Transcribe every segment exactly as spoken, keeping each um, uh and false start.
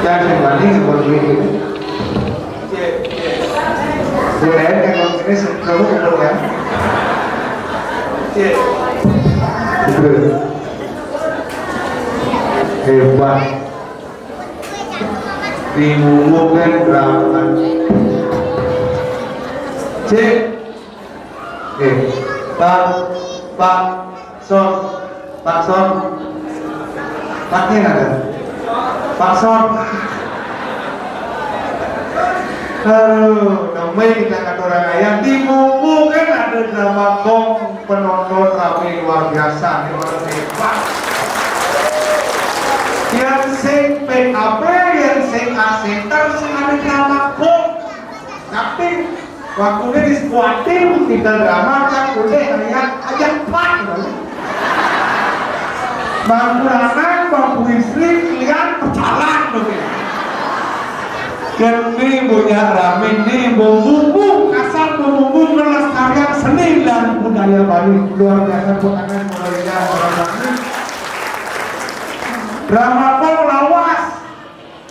Jangan maning, buat duit. Bukan, kalau ini sebelum bukan. Hebat. Dimumungkan rapat. Cek. Eh, Pak, Pak, Son, Pak Son. Paknya ada. Pak Son. Aduh, namanya kita kata orang ayam. Dimumungkan ada drama gong, penonton ramai luar biasa. Ini orang hebat. Yang sing P K P, yang sing A center, sing ada drama gong. Tapi waktu ini di sebuah tim kita drama kan udah kayak ajak Pak. Bang Kurangan, Bang Wisri, kalian berjalan tuh. Kami punya rame nih, bumbu, asal bumbu melestarikan seni dan budaya Bali. Luar biasa, buat tangan, luar biasa, orang Bali. Drama kok lawas.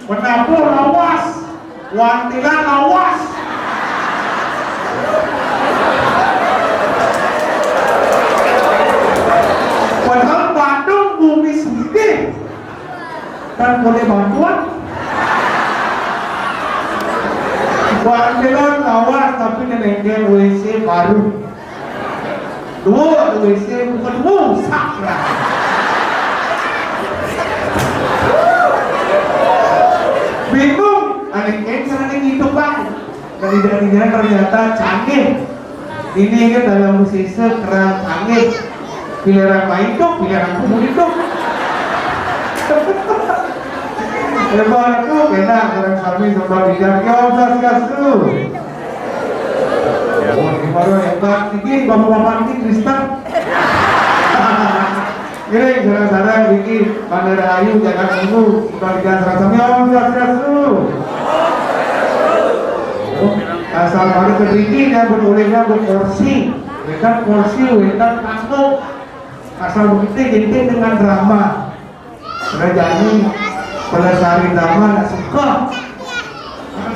Penabuh lawas, wantilan lawas. Padahal Bandung bumi sendiri dan boleh bantuan. Wantilan lawas tapi neneknya W C baru. Dua, dua W C, bukan dua, rusak lah. Bingung, ada cancer, ada yang hidup, Bang. Dan di dalamnya ternyata canggih. Ini kan dalam musisi kerang canggih. Pilihan main tuh, pilihan aku itu. Hebat tuh, kena kerang sami sama bidang. Yo, swastiastu. Oh, ini baru hebat. Ini bapak-bapak ini Kristen. Ini sareng-sareng ini Bandara Ayu, jangan nunggu. Kita tidak serasa. Om Swastiastu. Oh, asal baru kediki, ya, berulihnya berkorsi. Wetan korsi, wetan tanggung. Asal begitu, jadi dengan drama. Kerajaan ini pelestari drama nak suka.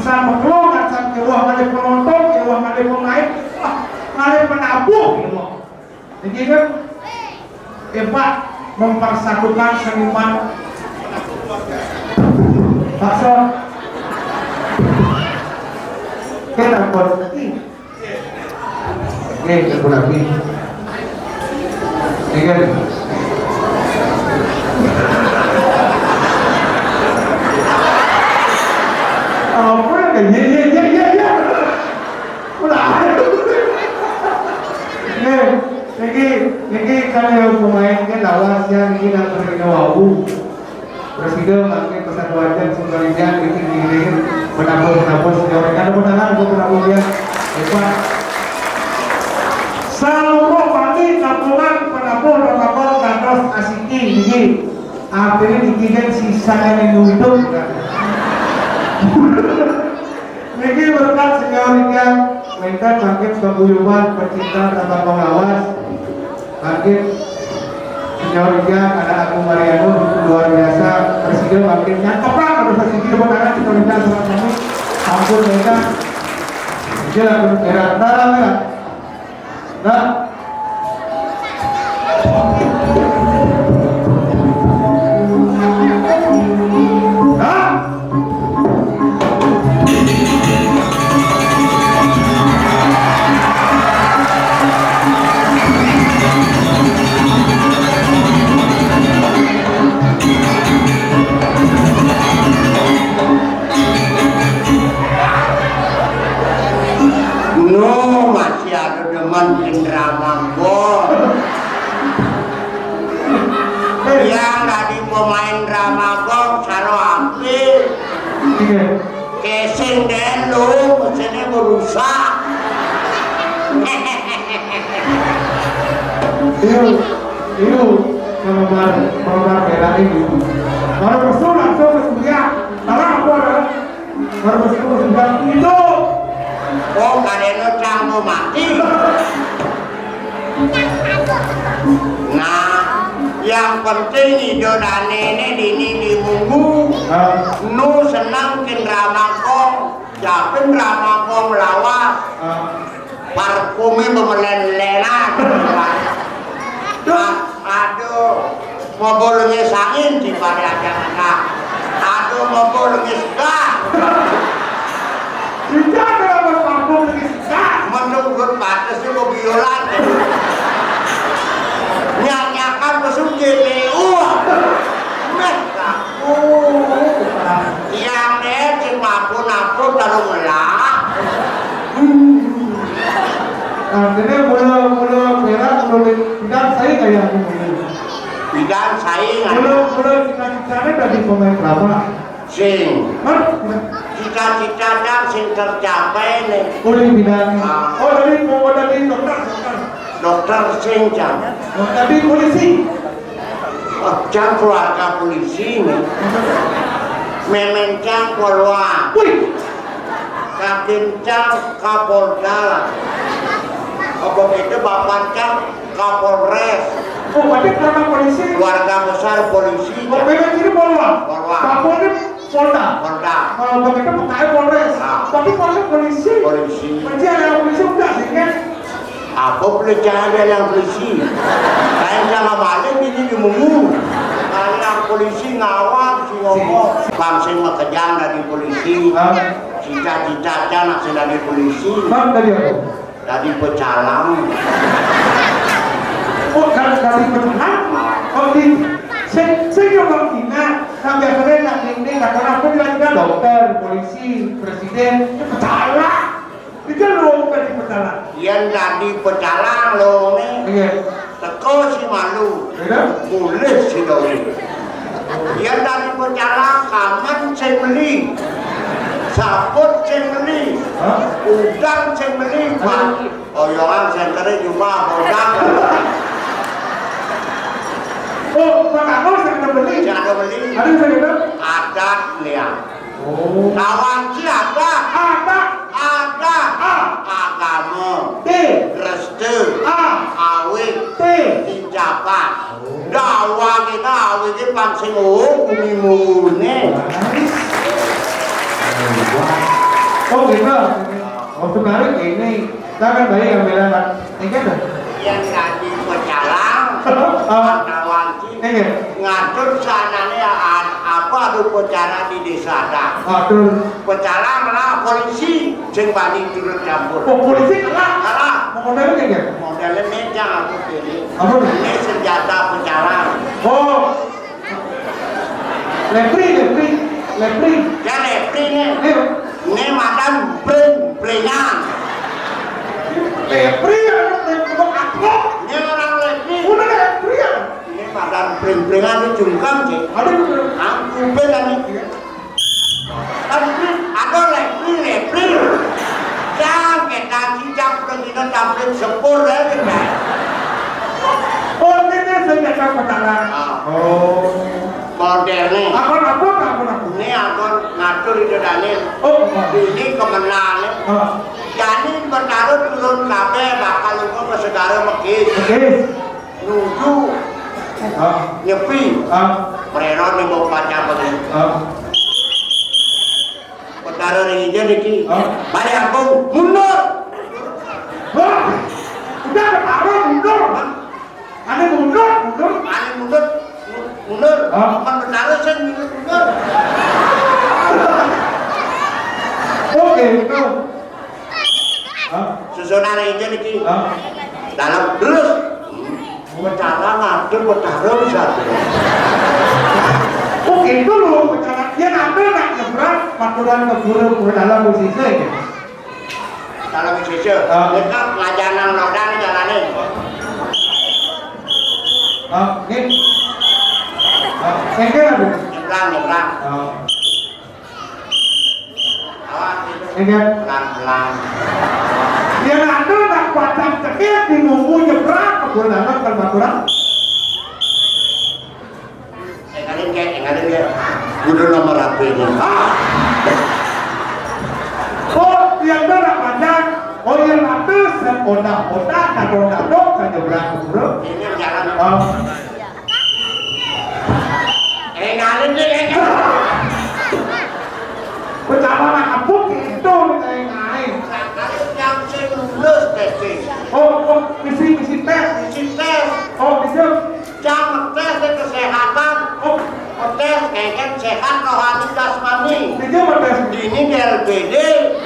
Asal maklum, asal kewah ada penonton, kewah ada pemain, wah, ada penabuh, kewah. Jadi kan hebat mempersatukan seniman. Paksa. Kita buat lagi. Oke, kita lagi. Ini kan. Apa yang, ya, ya, ya, ya, ya. Ulah. Oke. Niki, niki kan yang pemain kan lawas ya, niki nak pergi ke wau. Terus kita makin pesan wajah, sumber ijan, niki ngiring, penabur-penabur, senior, kan tepuk tangan buat penabur ya. Hebat. Seluruh Bali kampungan penabur, penabur, kantos asiki, niki. Artinya niki kan sisa yang hidup. Niki berkat senior ijan, wénten mangkin paguyuban pecinta tambah pengawas. Mangkin senior ijan ada Agung Mariano luar biasa. Presiden mangkin nyantepang, harus sedikit tepuk tangan senior ijan sama kami. Ampun, wénten. Jelas berat, darah merah. Nah. Nah. No, masih ada demen drama gong. Yang tadi pemain drama gong, saro hampir. Iya. Casing deh lu, mesinnya merusak. Iya, iya, kalau bar, kalau bar beda ini. Kalau besok langsung ke Suriah, salah apa ada? Harus terus bilang itu. Oh, kadeno canggo mati. Nah, Yang penting Ida Dané né dini di Munggu. Ah. Nu seneng kén Ramakong, japin Ramakong lawas. Ah. Parfumé bemelén-lenan. Ah, aduh, mebul ngis angin di pada aja. Aduh, mebul ngis gas. Tidak ada parfum ngis gas. Menurut pantes itu biola. Nyanyakan mesum J P U. Meh, aku. Yang deh, cek mapun-mapun kalau ngelak. Hmm. Nah, ini mula, mula berak, mula pidan saya kayak aku mula. Pidan saya nggak. Mula, mula cita-citanya dari pemain drama. Sing. Hah? Cita-cita Cang sing tercapai nih. Oh, di bidang. Ah. Oh, tadi mau tadi dokter, dokter. Dokter sing, Cang. Oh, tadi polisi. Oh, Cang keluarga polisi nih. Memen Cang keluar. Wih. Kakin Cang Kapolda. Apa itu bapak Cang Kapolres. Oh, berarti keluarga polisi. Keluarga besar polisi. Oh, Cang. Memen sini Polwan. Polwan. Kapolri Polda. Polda. Kalau begitu pakai Polres. Ah. Tapi kalau polisi. Polisi. Berarti ada polisi udah sih kan? Apa pelecehan dia yang polisi? Kayak sama balik ini di Munggu. Kayak polisi ngawal si ngomong. Bang sing makejang dari polisi. Ah. Cita-cita aja nak sing dari polisi. Bang dari apa? Dari pecalang. Oh, dari, dari pecalang? Oh, di, saya, saya nyoba kina. Nah, biasanya nak ini, nak orang pun bilang dokter, polisi, presiden, pecalang. Itu lu bukan di pecalang. Yang dari pecalang lo nih. Iya. Teko si malu. Iya. Boleh si doi. Yang dari pecalang kamen sing beli. Sabun sing beli. Hah? Udang sing beli. Aduh. Pagi. Oyoran sing kering cuma udang. Oh, Pak Agus yang ada beli. Yang ada beli. Ada yang ada? Ada, lihat. Oh. Lawan si ada. Ada. Ada. A. Agama. T. Restu. A. Awit. T. Tincapan. Oh. Dawa kita awit ini pang sing, oh, bumi mune. Nice. Oh, gitu. Oh, sebenarnya gini. Silakan, Bayi, ambil anak. Ingat, Pak? Yang tadi pecalang, ah, kawan Iya. Ngatur sanane a-, apa ada upacara di desa ada. Aduh. Upacara malah polisi sing bani turut campur. Oh, polisi kalah? Kalah. Mau modelnya kayak gimana? Modelnya meja aku pilih. Apa? Ini senjata pecalang. Oh. Lepri, lepri, lepri. Ya, lepri nih. Iya. Ini makan bring-bringan. Lepri, lepri, apa? Ini orang lepri. Udah lepri ya? Ini makan bring-bringan itu jungkang, Cik. Aduh. Angkupe kan iki. Kan iki ada lepri, lepri. Jang, kita kijang udah kita tampil sepur ya, gitu. Oh, ini saya pecalang. Ah. Oh. Moderne. Apa, apa, apa, apa? Ini aku ngatur itu, Daniel. Oh, oh. Ini kemenangan. Ah. Jadi bertaruh turun kabeh bakal lunga ke segara Mekis. Mekis. Nuju. Ah. Nyepi. Ah. Mererot nih mau pacar begini. Ah. Betara ring ija niki. Ah. Bari aku mundur. Wah. Udah bertaruh mundur. Hah? Ane mundur, mundur. Ane mundur, mundur. Hah? Mun betara sing mundur, mundur. Oke, itu. Hah? Susunan ring ija niki. Hah? Dalam terus. Betara ngatur betara bisa. Oke, itu loh, betara. Dia ngatur nak nyebrang, aturan ke guru, guru dalam musisi. Kalau sisa, ah, dekat lajanan lodan jalanin. Ah, nggih. Ah, engke lho. Nyebrang, nyebrang. Ah. Awas, nggih. Pelan-pelan. Yen anu nak pacang cekil di munggu nyebrang, kebon anak kan aturan. Engalin, Kek, engalin, Kek. Kudu nomor H P-ne. Ah! Oh, yang benar panjang. Oh, yang atas, yang otak-otak, tak otak dok, tak nyebrang, bro. Ini jalan. Oh. Pede.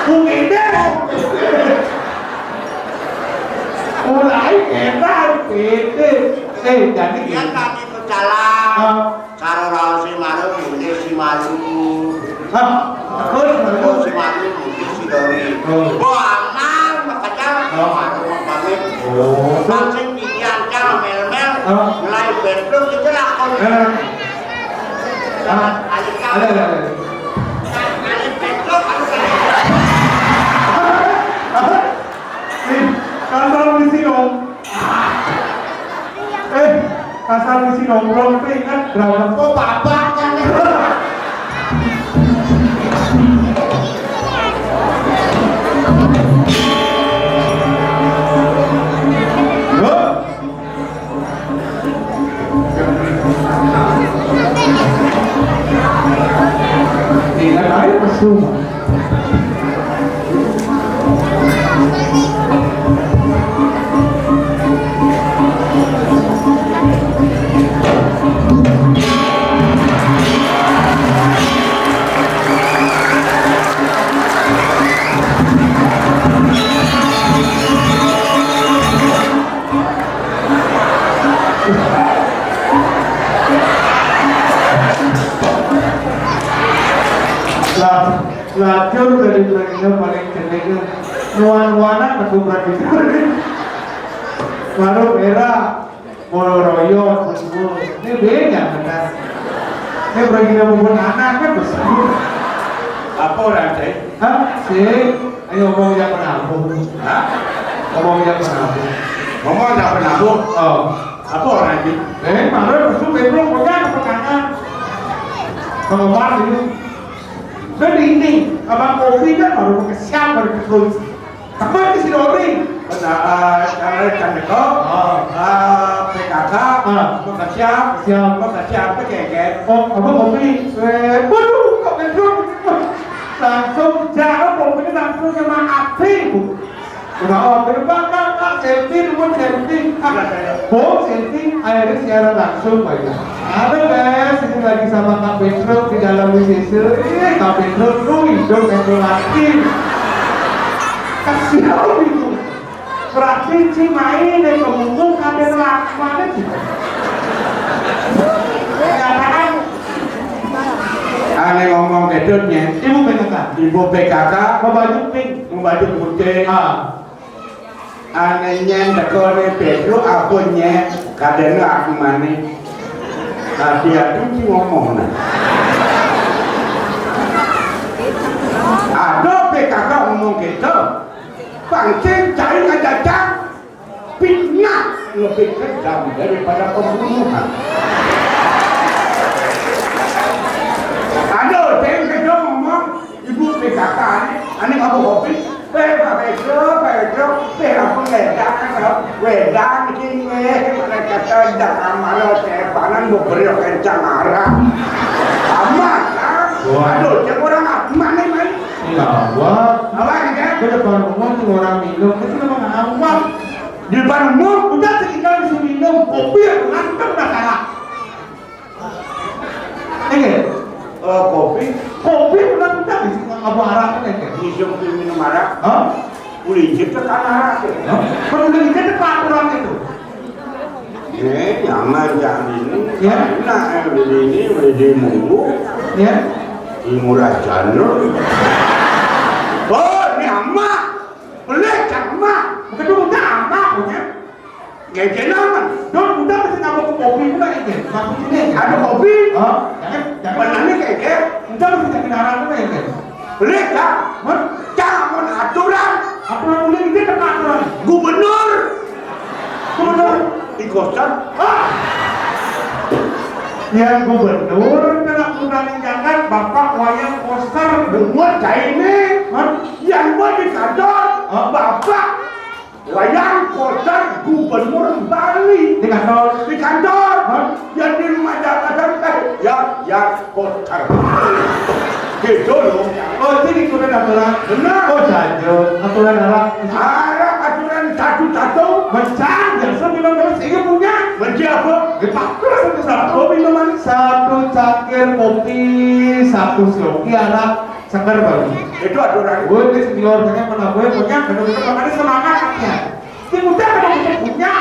Bung Ede. Mulai enak pede. Eh, jadi dia kami pecalang. Ah. Karo raos si malu, mulih si malu. Ah, terus malu. Terus si malu, mulih si dori. Oh. Bo aman, makanya oh. Malu pamit. Oh. Langsung diancar mel-mel, oh. Mulai bedroom itu lakon. Eh. Ah, ada, ada, ada. Ih, kasar di sini, Om. Eh, kasar di sini, Om. Belum ingat berapa? Oh, bapak kan. Loh? Ingat aja mesum. Lah, lacur dari Bragina paling jenenge nuan-nuanan aku Bragina. Baru era Moro Royot, betul. Ini beda benar. Ini Bragina bukan anak kan betul. Apa orang teh? Hah? Si, ayo ngomong yang penabuh. Hah? Ngomong yang penabuh. Ngomong yang penabuh? Oh. Apa orang itu? Eh, malah besok bedroom punya kepegangan. Penggemar ini. Dan ini, abang kopi kan baru pakai siap baru terus. Apa di si Dori? Benar, eh, cara candeko. Oh. Eh, P K K. Ah. Apa siap? Siap. Apa siap? Apa keket? Oh, abang kopi. Eh, waduh, kok bedroom? Langsung jalan kopinya langsung sama api, Bu. Udah, oh, terima kasih, Kak. Selfie, dulu selfie. Ah, Bung, selfie, akhirnya siaran langsung, Pak, ya. Halo, guys. Ini lagi sama Kak Petruk di dalam W C C. Ih, Kak Petruk, lu hidup kayak lagi. Kasihan itu. Berarti si main yang ngomong ada kelakuannya sih. Kenyataan. Ane ngomong kedutnya. Ibu P K K. Ibu P K K. Mau baju pink. Mau baju putih. Ah. Ane nyen tekone Pedro apa nyen? Kadene aku mane. Ati-ati ki ngomong nah. Ada P K K ngomong gitu. Pancen cai ngajajak fitnah lebih kejam daripada pembunuhan. Aduh, saya ngomong, Ibu P K K ini, ane ngapa kopi? Eh, Pak Pedro, Pak Pedro, eh, aku ngedang, ngedang, ngedang, gini, mereka kerja kamar, saya panan, mau beri kencang arah. Amat, ah. Wah. Aduh, cek orang apa, mana, mana? Enggak, wah. Apa, ini kan? Ke depan rumah tuh orang minum, itu memang awal. Di depan rumah, udah sekitar disuruh minum, kopi yang mantep, udah salah. Iya. Eh, kopi. Kopi udah kita di sini apa arak kan ya? Bisa minum arak. Hah? Boleh jep tekan arak. Hah? Kan udah kita tekan aturan itu. Eh, nyaman jangan ini. Ya. Nah, eh, ini, ini, ini mulu. Ya. Ini murah janur. Oh, ini amak. Boleh, Cak Emak. Bukan dulu, udah amak punya. Gak jelas, man. Don, udah mesti nambah ke kopi pula ini. Maksudnya ada kopi. Hah? Jangan, jangan. Benar nih, kayak, kayak. Udah mesti jadi narang pula ini. Boleh, Cak? Hah? Cak, mau aturan. Aturan boleh ini kan aturan. Gubernur. Gubernur. Di Koster. Ah! Yang gubernur kena undang jangan Bapak Wayan Koster. Buat cai ini. Hah? Yang buat di kantor. Hah? Bapak Wayan Koster, Gubernur Bali. Di kantor. Di kantor. Hah? Yang di rumah jabatan, eh, ya, ya, Koster. Gitu loh. Oh, jadi kudu aturan. Benar. Oh, saja. Aturan arak. Arak aturan satu-satu. Mencang, biasa minum terus, ini punya. Mencang apa? Di Pak Pres itu satu minuman. Satu cangkir kopi, satu sloki arak. Seger baru. Itu aturan. Woi, ini senior, saya pernah gue punya, bener-bener makanya semangat, ya. Ini muda, bener-bener punya.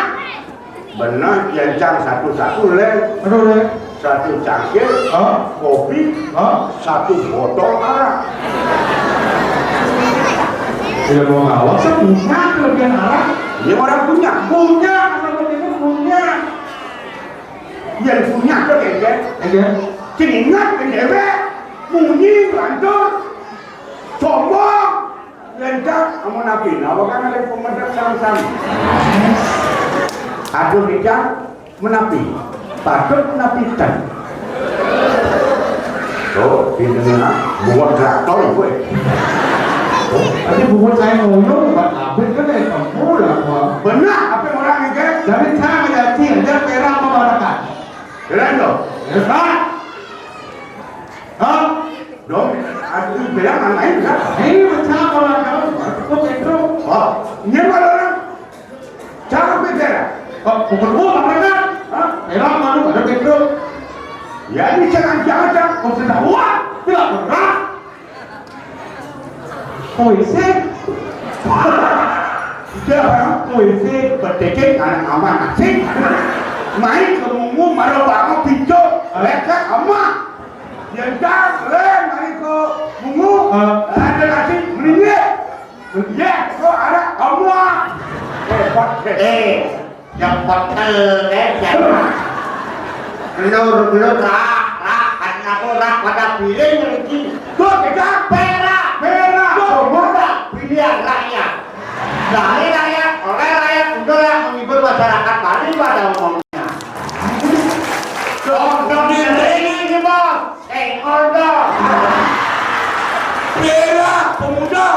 Bener, yang cang satu-satu, Le. Aduh, Le. Satu cangkir, Hah? Kopi, Hah? Satu botol arak. Tidak mau ngawak, saya punya kelebihan arak. Ini orang punya. Punya, kalau begitu punya. Yang punya tuh, Ege. Ege. Sing ingat, Ege. Munyi, lantur, sombong. Lencang, amun napi? Nah, kan ada pemedek sama-sama. Aduh, Lencang, menapi? Patut menapi ten. Tuh, pintunya bungut traktor, gue. Tuh, tapi bungut saya ngoyo, buat abis kan ya, kamu lah, gua. Benar, apa orang ini, kan? Jadi saya menjadi, aja perang sama masyarakat. Keren, tuh. Ya, Pak. Hah? Dong, aku bilang main-main, kan? Ini macam orang tahu, aku Pedro. Oh, ini malah orang. Jangan bicara. Oh, pukul gua, Pak Rekan. Hah? Pedro, malu, ada Pedro. Ya, ini jangan-jangan, jangan. Kau sudah uang, tidak pernah. Puisi. Udah, puisi, bedegek, anak aman, asik. Main ke Mungu, maro bango, pincuk, lekat, ama. Yentar, le, main ke Mungu, Ah. Ada nasi, mending ye. Ye, kok ada, ama. Hebat, hebat. Eh. Yang betul, eh, siapa? Gelur-gelur, rak, rak, kan aku rak pada piring rezeki. Tuh, kita perak, perak, tuh, modal pilihan rakyat. Dari rakyat, oleh rakyat, udahlah menghibur masyarakat Bali pada umumnya. Dong, dong, ini, ini, Bos. Eh, order. Perak, pemuda.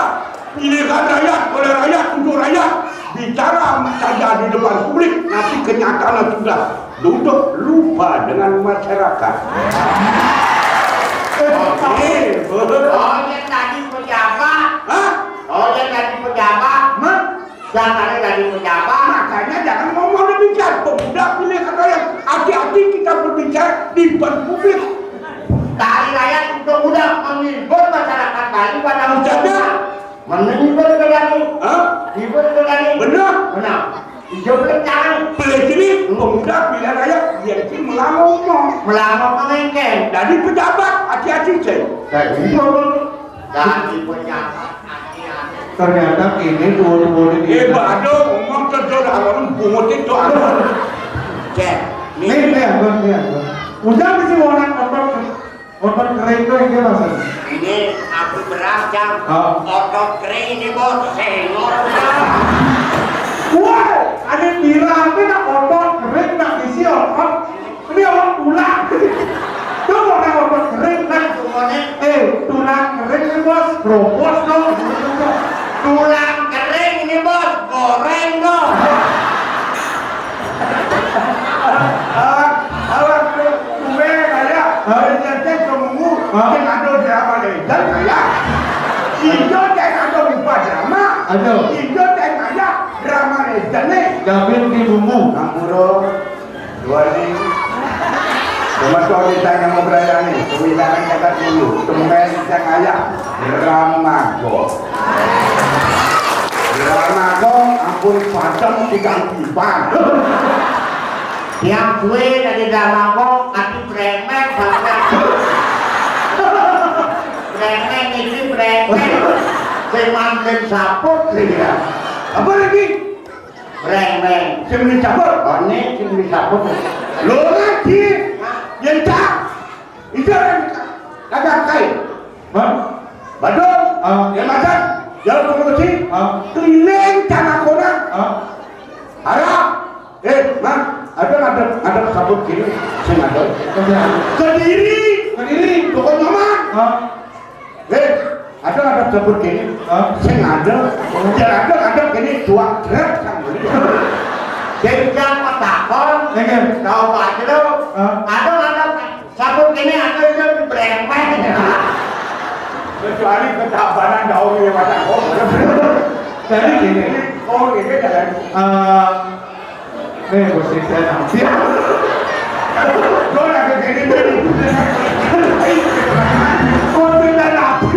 Pilihan rakyat, oleh rakyat, untuk rakyat. Bicara saja di depan publik, nanti kenyataannya sudah duduk lupa dengan masyarakat. Eh, Oh, yang tadi pejabat. Hah? Oh, yang tadi pejabat. Hah? Yang tadi dari pejabat. Makanya jangan ngomong demikian. Pemuda pilihan rakyat. Hati-hati kita berbicara di depan publik. Tadi rakyat untuk muda menghibur masyarakat Bali pada Menjaga. Menghibur ke kami. Hah? Hibur ke kami. Benar. Benar. Hijau pecahan. Pilih sini, pemuda pilihan rakyat, dia sini melanggar ngomong. Melanggar pengengkeng. Jadi pejabat, hati-hati, cek. Dari pejabat, hati-hati. Ternyata ini dua-dua ini. Eh, Bado, ngomong ke Dor, awalnya bungut itu, awal. Cek. Nih, nih, abang, nih, abang. Ujang mesti orang otot, otot kering tuh yang dia maksud. Ini aku beras, Cang. Hah? Otot kering ini, Bos. Sengor, Bos. Wah, ada bilang, ini nak otot kering, nak isi otot. Ini orang tulang. Tuh orang otot kering, nak. Tuh, Bos. Eh, tulang kering nih, Bos. Bros, dong. Tulang kering ini, Bos. Goreng, dong. Alah, alah, tuh, gue kayak, hari nyetek seminggu, Hah? Yang ada drama Ledan, kayak. Ijo cek ada lupa drama. Aduh. Ijo cek kayak drama Ledan nih. Gabin di bumbu. Ampura. Dua ni. Cuma kau ditanya mau beraya ni, kewilangan cakap dulu. Temen yang ayah, Ramago. Ramago, ampun, padang tiga tiban. Tiap gue dari Ramago, ati bremen sampai. Bremen ini bremen. Saya mantan saput, saya kira. Apa lagi? Breng, breng. Sing muni cabut. Oh, ini sing muni cabut. Lho, ngaji. Yen cak. Itu kan kagak kai. Hah? Badung. Ah. Ya, makan. Ya, lu tunggu sih. Ah. Keliling tanah kona. Ah. Arah. Eh, Mang, ada, ada, ada sabut gini. Sing ada. Oke. Kediri. Kediri. Pokoknya, Mang. Ah. Eh, ada, ada sebut gini. Hah? Sing ada. Biar ada, ada gini, dua truk yang beli. Sing jam petakon, Iya. Tahu Pak Jero? Hah? Ada, ada sebut gini, ada itu brempeng. Kecuali ketabanan jauh lewat aku. Jadi gini. Oh, ini jalan. Eh, Nih, bos saya nanti. Lo lagi gini, gini. Kau tidak nanti.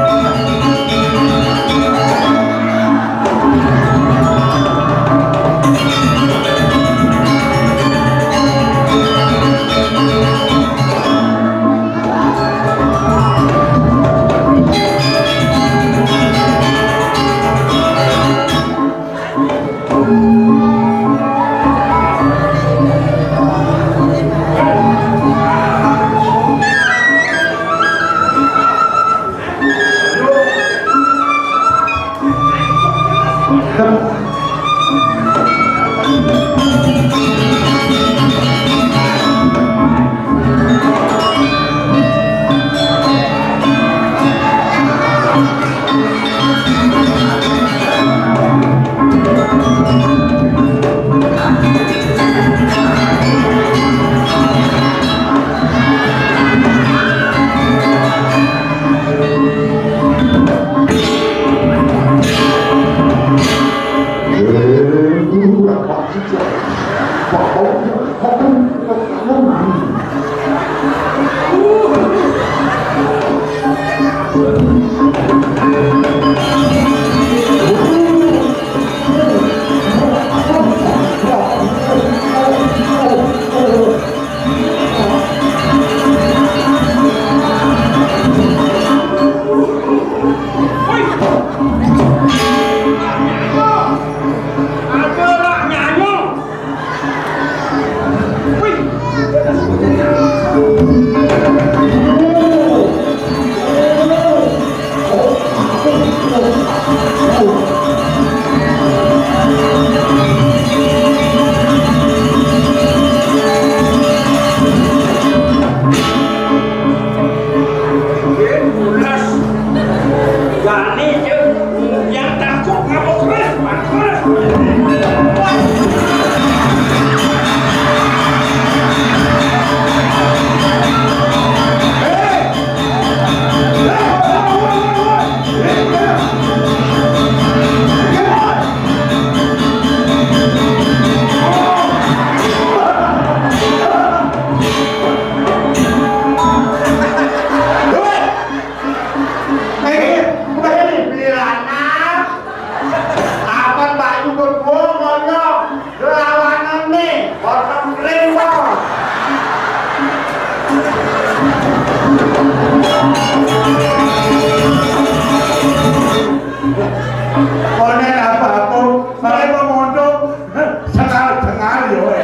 Kono apa-apa, malah mau mondok, sengal-sengal yo. Woi!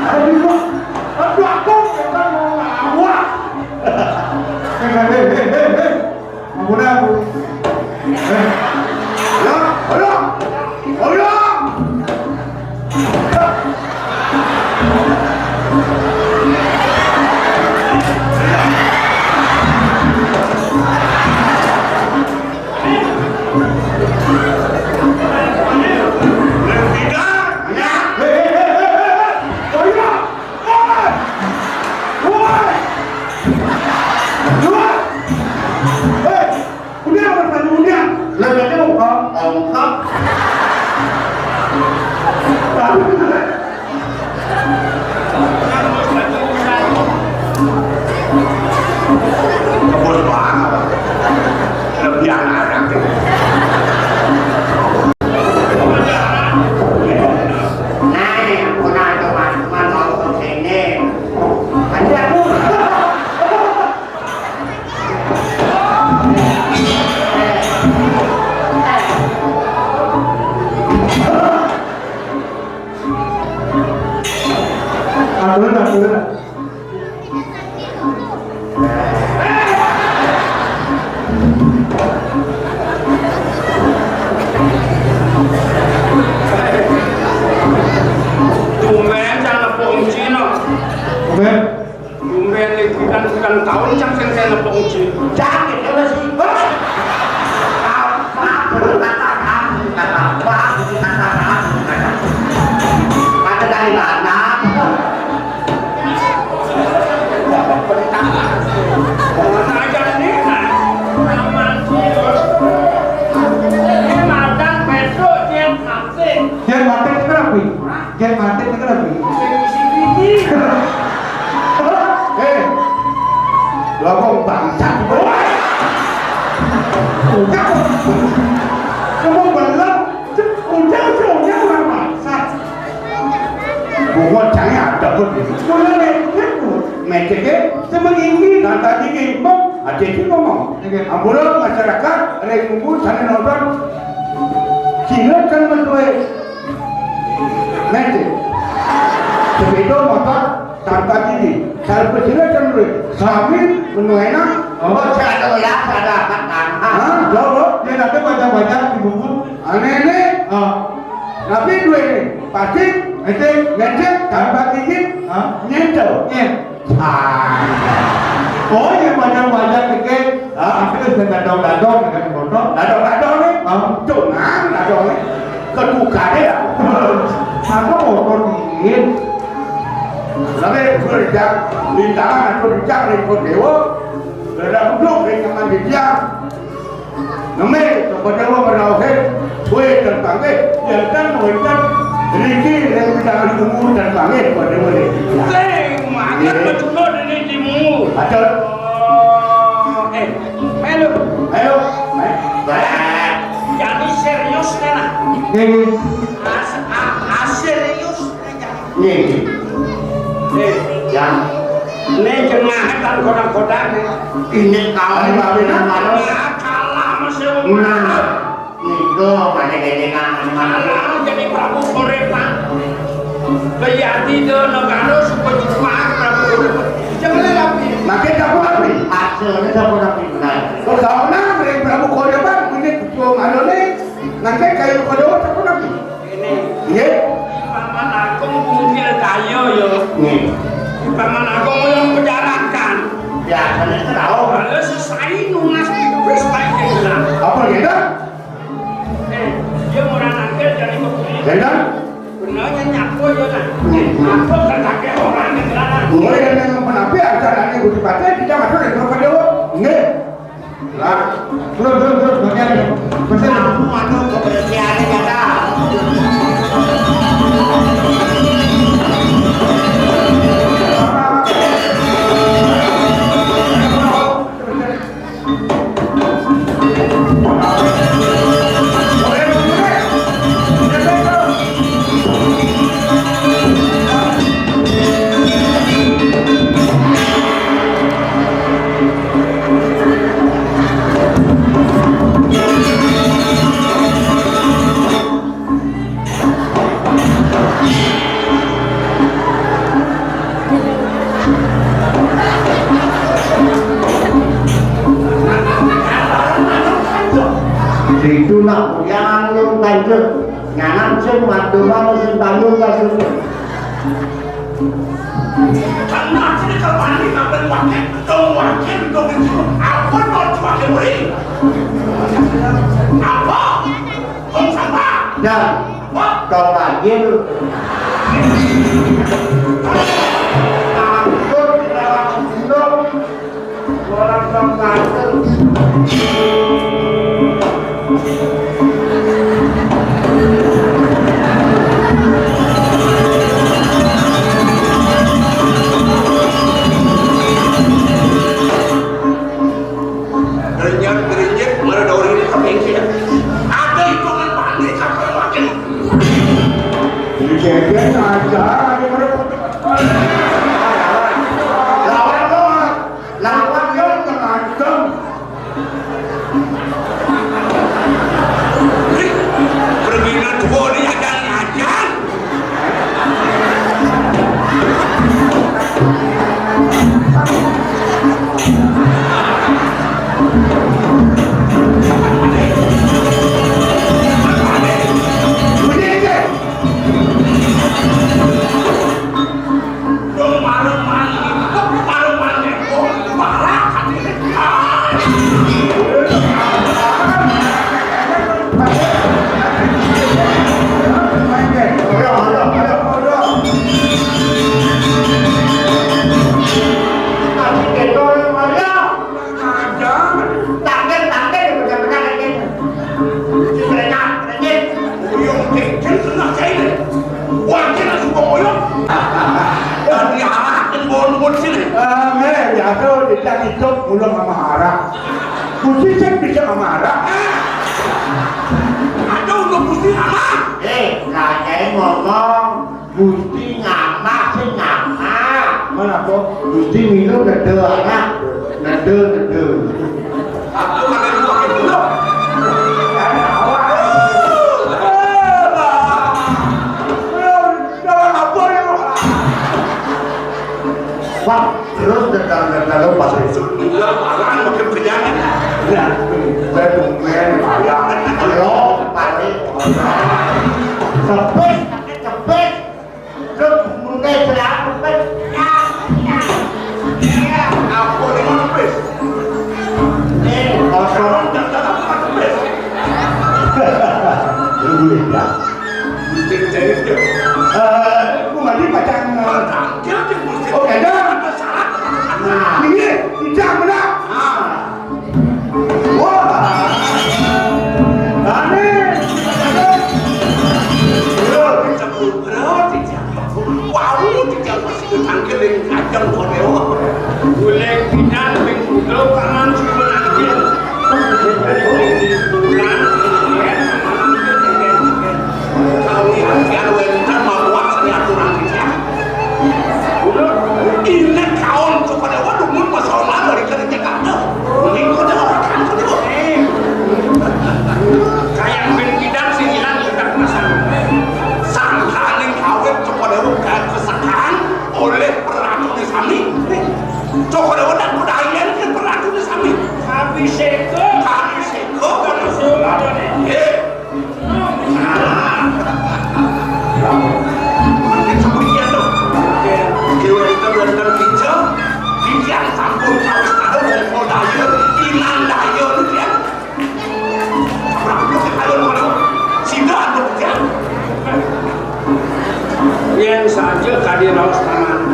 Aduh, aduh, aku bukan mau ngawak. Hei, hei, hei, hei, hei. Ampun, ampun. Eh. Ya, ayo. Ayo. Kebun banget. Lebih anak-anak. Nah, aku nak teman-teman mau ke sini. Ada aku. Aturan, aturan. Tumben cang nepuk Cina. Tumben. Tumben iki kan, kan taun cang sing kena nepuk Cina. Cang iki masih. Apa? Apa? Apa? Apa? Apa? Ada dari mana? Yen mati kenapa? Yen mati kenapa? Eh, lawang bangsat. Udah, kamu belum. Udah, udah, udah, orang bangsat. Bunga cari ada pun. Mulai dari itu, meceke, semenginggi, kata dikit, mau, ada sih ngomong. Oke. Ampura masyarakat, rek munggu, sana nonton. Sila kan menduwe. Mecek. Sepeda motor, tanpa diri. Kalau sila kan menduwe. Kami menduwe enak. Oh, saya tahu ya, saya ada akan. Hah? Jawab, dia nanti banyak-banyak di bungkus. Aneh nih. Ah. Tapi duwe ini, pasti, ente, ngecek, tanpa izin, hah? Nyentuh. Nyen. Ah. Oh, yang banyak-banyak dikit. Hah? Tapi kan saya dadong-dadong dengan motor. Dadong-dadong nih. Hah? Cuma dadong nih. Ketukar ya. Apa motor dingin? Tapi gue dijak, lintangan atau dijak, nih, kok dewa. Udah duduk, nih, nyaman di dia. Ngemil, kepada wa merauhid, kue dan panggih, yang dan wedan, riki, yang tidak ditunggu dan panggih, pada wa riki. Sing, makan betul ini timu. Ada. Oh, eh, melu. Ayo, eh, eh. Jadi serius, kan? Ini. As, a, a, serius, kan? Nggih. Eh, ya. Nek jenenge kan kodak-kodak, nek. Ini kawan Pak Wina. Nah, kalah mesti wong. Nah, niku pada gedengan. Malah jadi Prabu Korepan. Kayati do negara supaya cuma Prabu Korepan. Jangan lagi. Makin tak rapi. Hasilnya tak rapi benar. Kok kau nang dari Prabu Korepan, ini ketua malu nih. Nanti kayu kedua tak rapi. Ini. Nggih. Paman Agung mungkin kaya ya. Nggih. Paman Agung yang penjarakan. Ya, kan tahu. Kalau sesuai nunas wis baik ya. Apa gitu? Eh, dia mau nangkil dari kebun. Ya kan? Benernya nyapu ya, nah. Nggih. Apa kata orang yang larang? Mulai dari yang penampil, acaranya Budi Patih, kita masuk dari Dewa. Nggih. Lah, terus, terus, terus, bagian. Pesen. Aku anu kebersihannya kata. Nah, yang lu lanjut. Nyanan sing waduh mau sing tanggung kasih. Kan mati di kalpani sampai wakil, dong wakil, dong itu. Apa dong wakil beri? Apa? Dong sama. Ya. Apa? Dong wakil. Ampun, dong. Orang dong wakil. Gerinyat, gerinyit, mana ada orang ini kepingkir. Ada hitungan panik, apa yang makin? Digeger aja, ada mereka. Lawan lo, lawan lo, tenang, tenang. Pergi nang tuwa ni akan ngajar. Tangkil, tangkil, bener-bener ini. Renyah, renyit. Uyung kengkeng kena kain. Wah, kena suka uyung. Dan diarahkan bawa numpun sini. Eh, meh, biasa, tidak hidup, pulang sama arah. Kunci cek bisa sama arah. Ada untuk Gusti Rama. Eh, nanyain ngomong. Gusti ngamah sing ngamah. Mana kok? Gusti milu nedel anak. Nedel, nedel. Aku makan buah itu loh. Wah, terus nedel-nedel lo pas itu. Iya, makan makin kenyang. Nah, saya tumben, ayah. Lo, pari. Cepet, cepet. Lu mungkin selalu kan. Apa ni mana pes? Eh, kosong. Jangan apa pes. Lu boleh dah. Cek-cek je. Eh, aku mandi pacang. Pacang, dia tu mesti. Okey dah. Ada syarat. Nah, ini, tidak benar. Ah. Wah. Aneh. Wau, titiang masih tangkil ing kajeng kono. Golek pidan ping puluh paman sing menangkil. Bulan, kami akan wénten mabuat seni aturan titiang. Inggih kaon Sukadewa dumun pesona dari Jakarta. Mingko dewa kan kudu. Kayak ben kidang sing ilang kita pasang. Sangkaning awet Sukadewa kakesekan oleh peratu sami. Sukadewa dan kudayan ke peratu sami. Kabiseka. Kabiseka. Nggih. Yen saja kadi raos paman.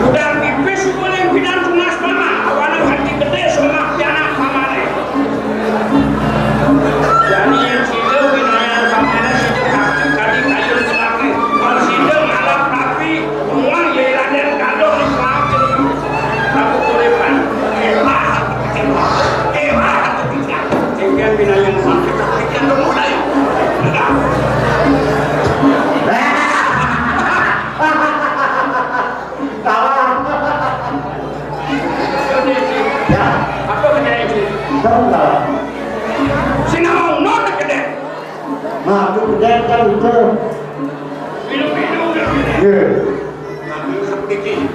Budal pipis sukuning pidan tunas paman, awana kanthi gedhe somah pianak pamane. Jani yen sida winayan pamane sida bakti kadi kayun selaki, kon sida ngalap rapi, umuan yen Raden Galuh ning selaki. Prabu Kuripan, elah, elah, elah, sehingga winayan sampai kepikiran mulai. Tawa. Ya. Apa kerja itu? Tahu nggak? Sinau no kerja. Nah, itu kerja kan itu. Minum-minum. Iya. Nah, ini seperti ini.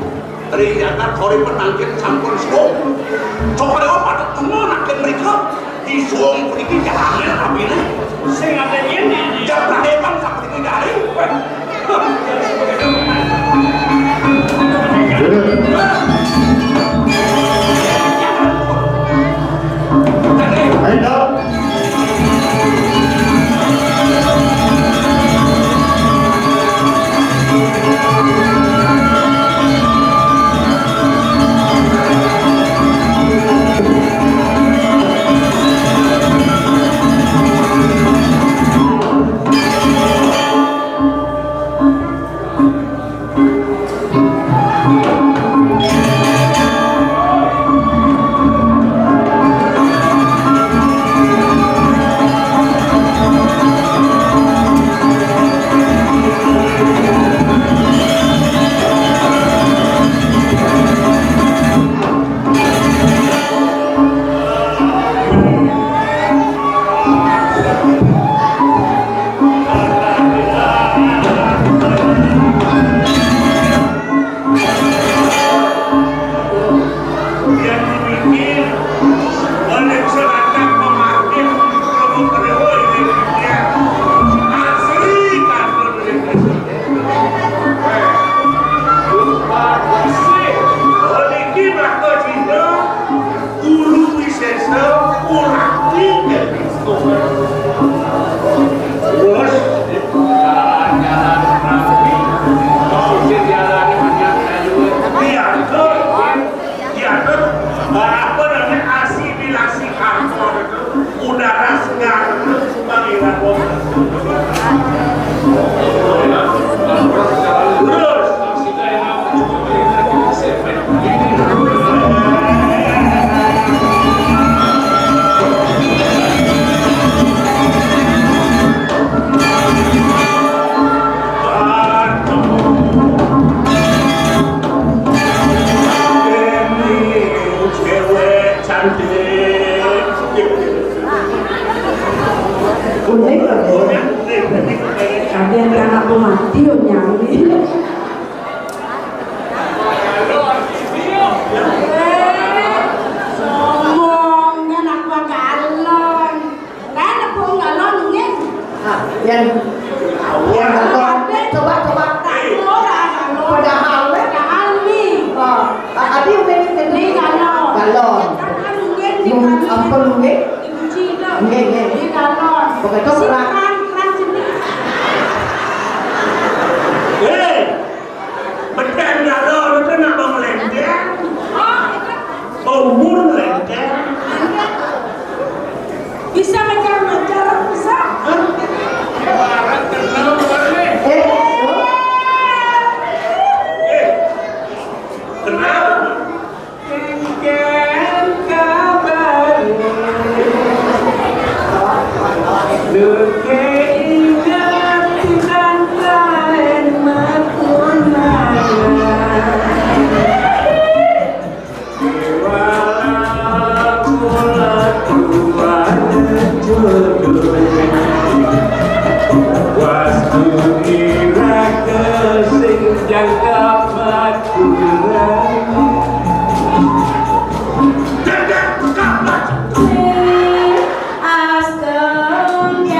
Ternyata kori penangkil sampun suwung. Coba lewat pada temen akan mereka. Di suwung Jangan, tapi ini sing ada ini, jatah hebat, tapi ini garing. Yang dibikin oleh Selatan pemarkir, kamu pada, woi, ini dia. Asli, kan, lupa bersih. Niki maka Cina guru wisesa urang tinggal. Terus jalan-jalan rapi, mau jalan banyak kayu. Iya, betul. Diatur, eh, apa namanya, asimilasi karbon itu, udara segar itu, Bang Ira. Terus, Unik loh, deh. Ada yang anak mati, oh, nyami. Eh, sombong, kan aku galon. Kan aku galon, nggih. Ah, yang, yang galon. Coba, coba. Padahal, eh. Padahal nih. Oh, adi, nggih, nggih. Ini galon. Galon. Kan nggih, nggih. Ampun, nggih. Nggih, nggih. Ini galon. Begitu, keran. Keran sini. Eh, betul galon itu nak bawa lendang. Oh, umur lendang. Bisa ngejar-ngejar, bisa. Hah? Eh, eh, kenal? Kengken kabar. Duke ingat pisan lain matunana. Walau kula tuan jodoh, wastu ira kesing jangka paturan. Astungkara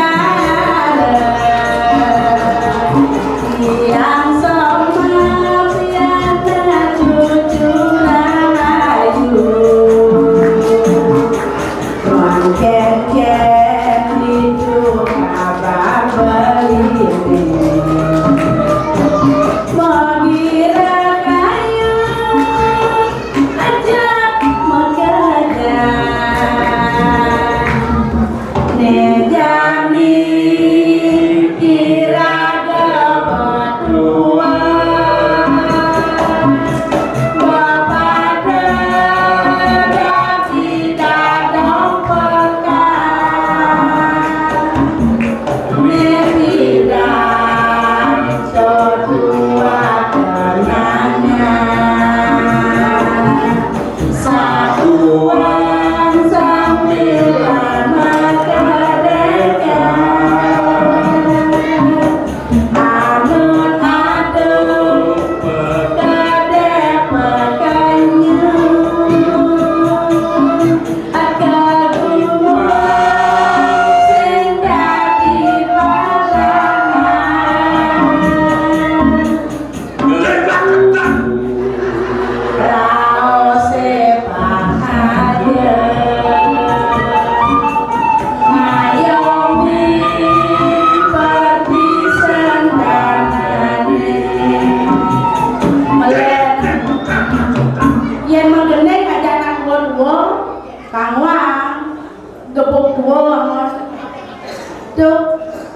tiang soma piana cucu rahayu. Tuan Kenken itu kabar belimbing. Mogi rahayu aja makarja. Nejani kira dapat dua. Bapada dati dadong pekan. Meridan setua kenangan. Satuan sambilan merdeka. Anut adu pekade pekanyang. Aka gumua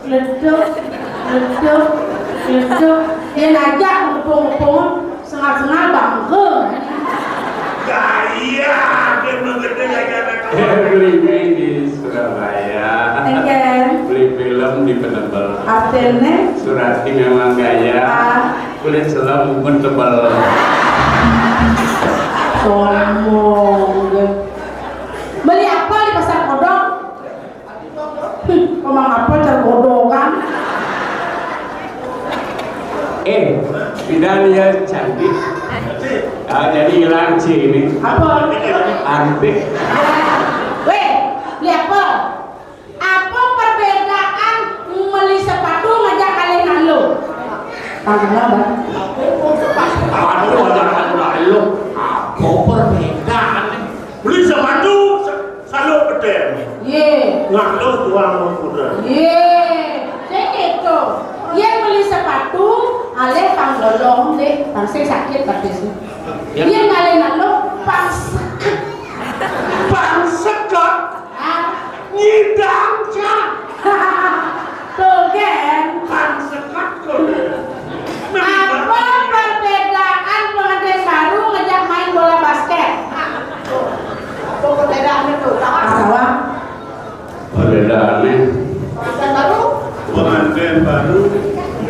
Leduk, leduk, leduk. Dia ngajak ngepung-ngepung, sengal-sengal bangga. Gaya, dia mengerti gaya anak. Eh, beli mie di Surabaya. Enggak. Beli film di Penebel. Artinya? Surati memang gaya. Ah. Kulit selem, umur tebel. Sombong. Beli apa di Pasar Kodok? Hmm, ngomong apa cara bodoh kan? Eh, tidak dia cantik. Ah, jadi hilang C ini. Apa? Cantik. Weh, beli apa? Apa perbedaan meli sepatu ngajak alih nalo? Tanggal apa? Aduh, ngajak alih nalo. Apa perbedaan? Beli sepatu, sa-, saluk pedem. Ye. Ngalo tuang kuda. Ye. Sing gitu. Yen meli sepatu, alih pang golong deh, pang sing sakit batis. Ya. Yen alih nalo, pang seket. Pang seket? Ah. Nyidang, Cak. Tuh, Gen. Pang seket kok. Apa perbedaan pengantin baru ngajak main bola basket? Apa perbedaannya tuh? Apa? Perbedaannya? Pengantin baru? Pengantin baru.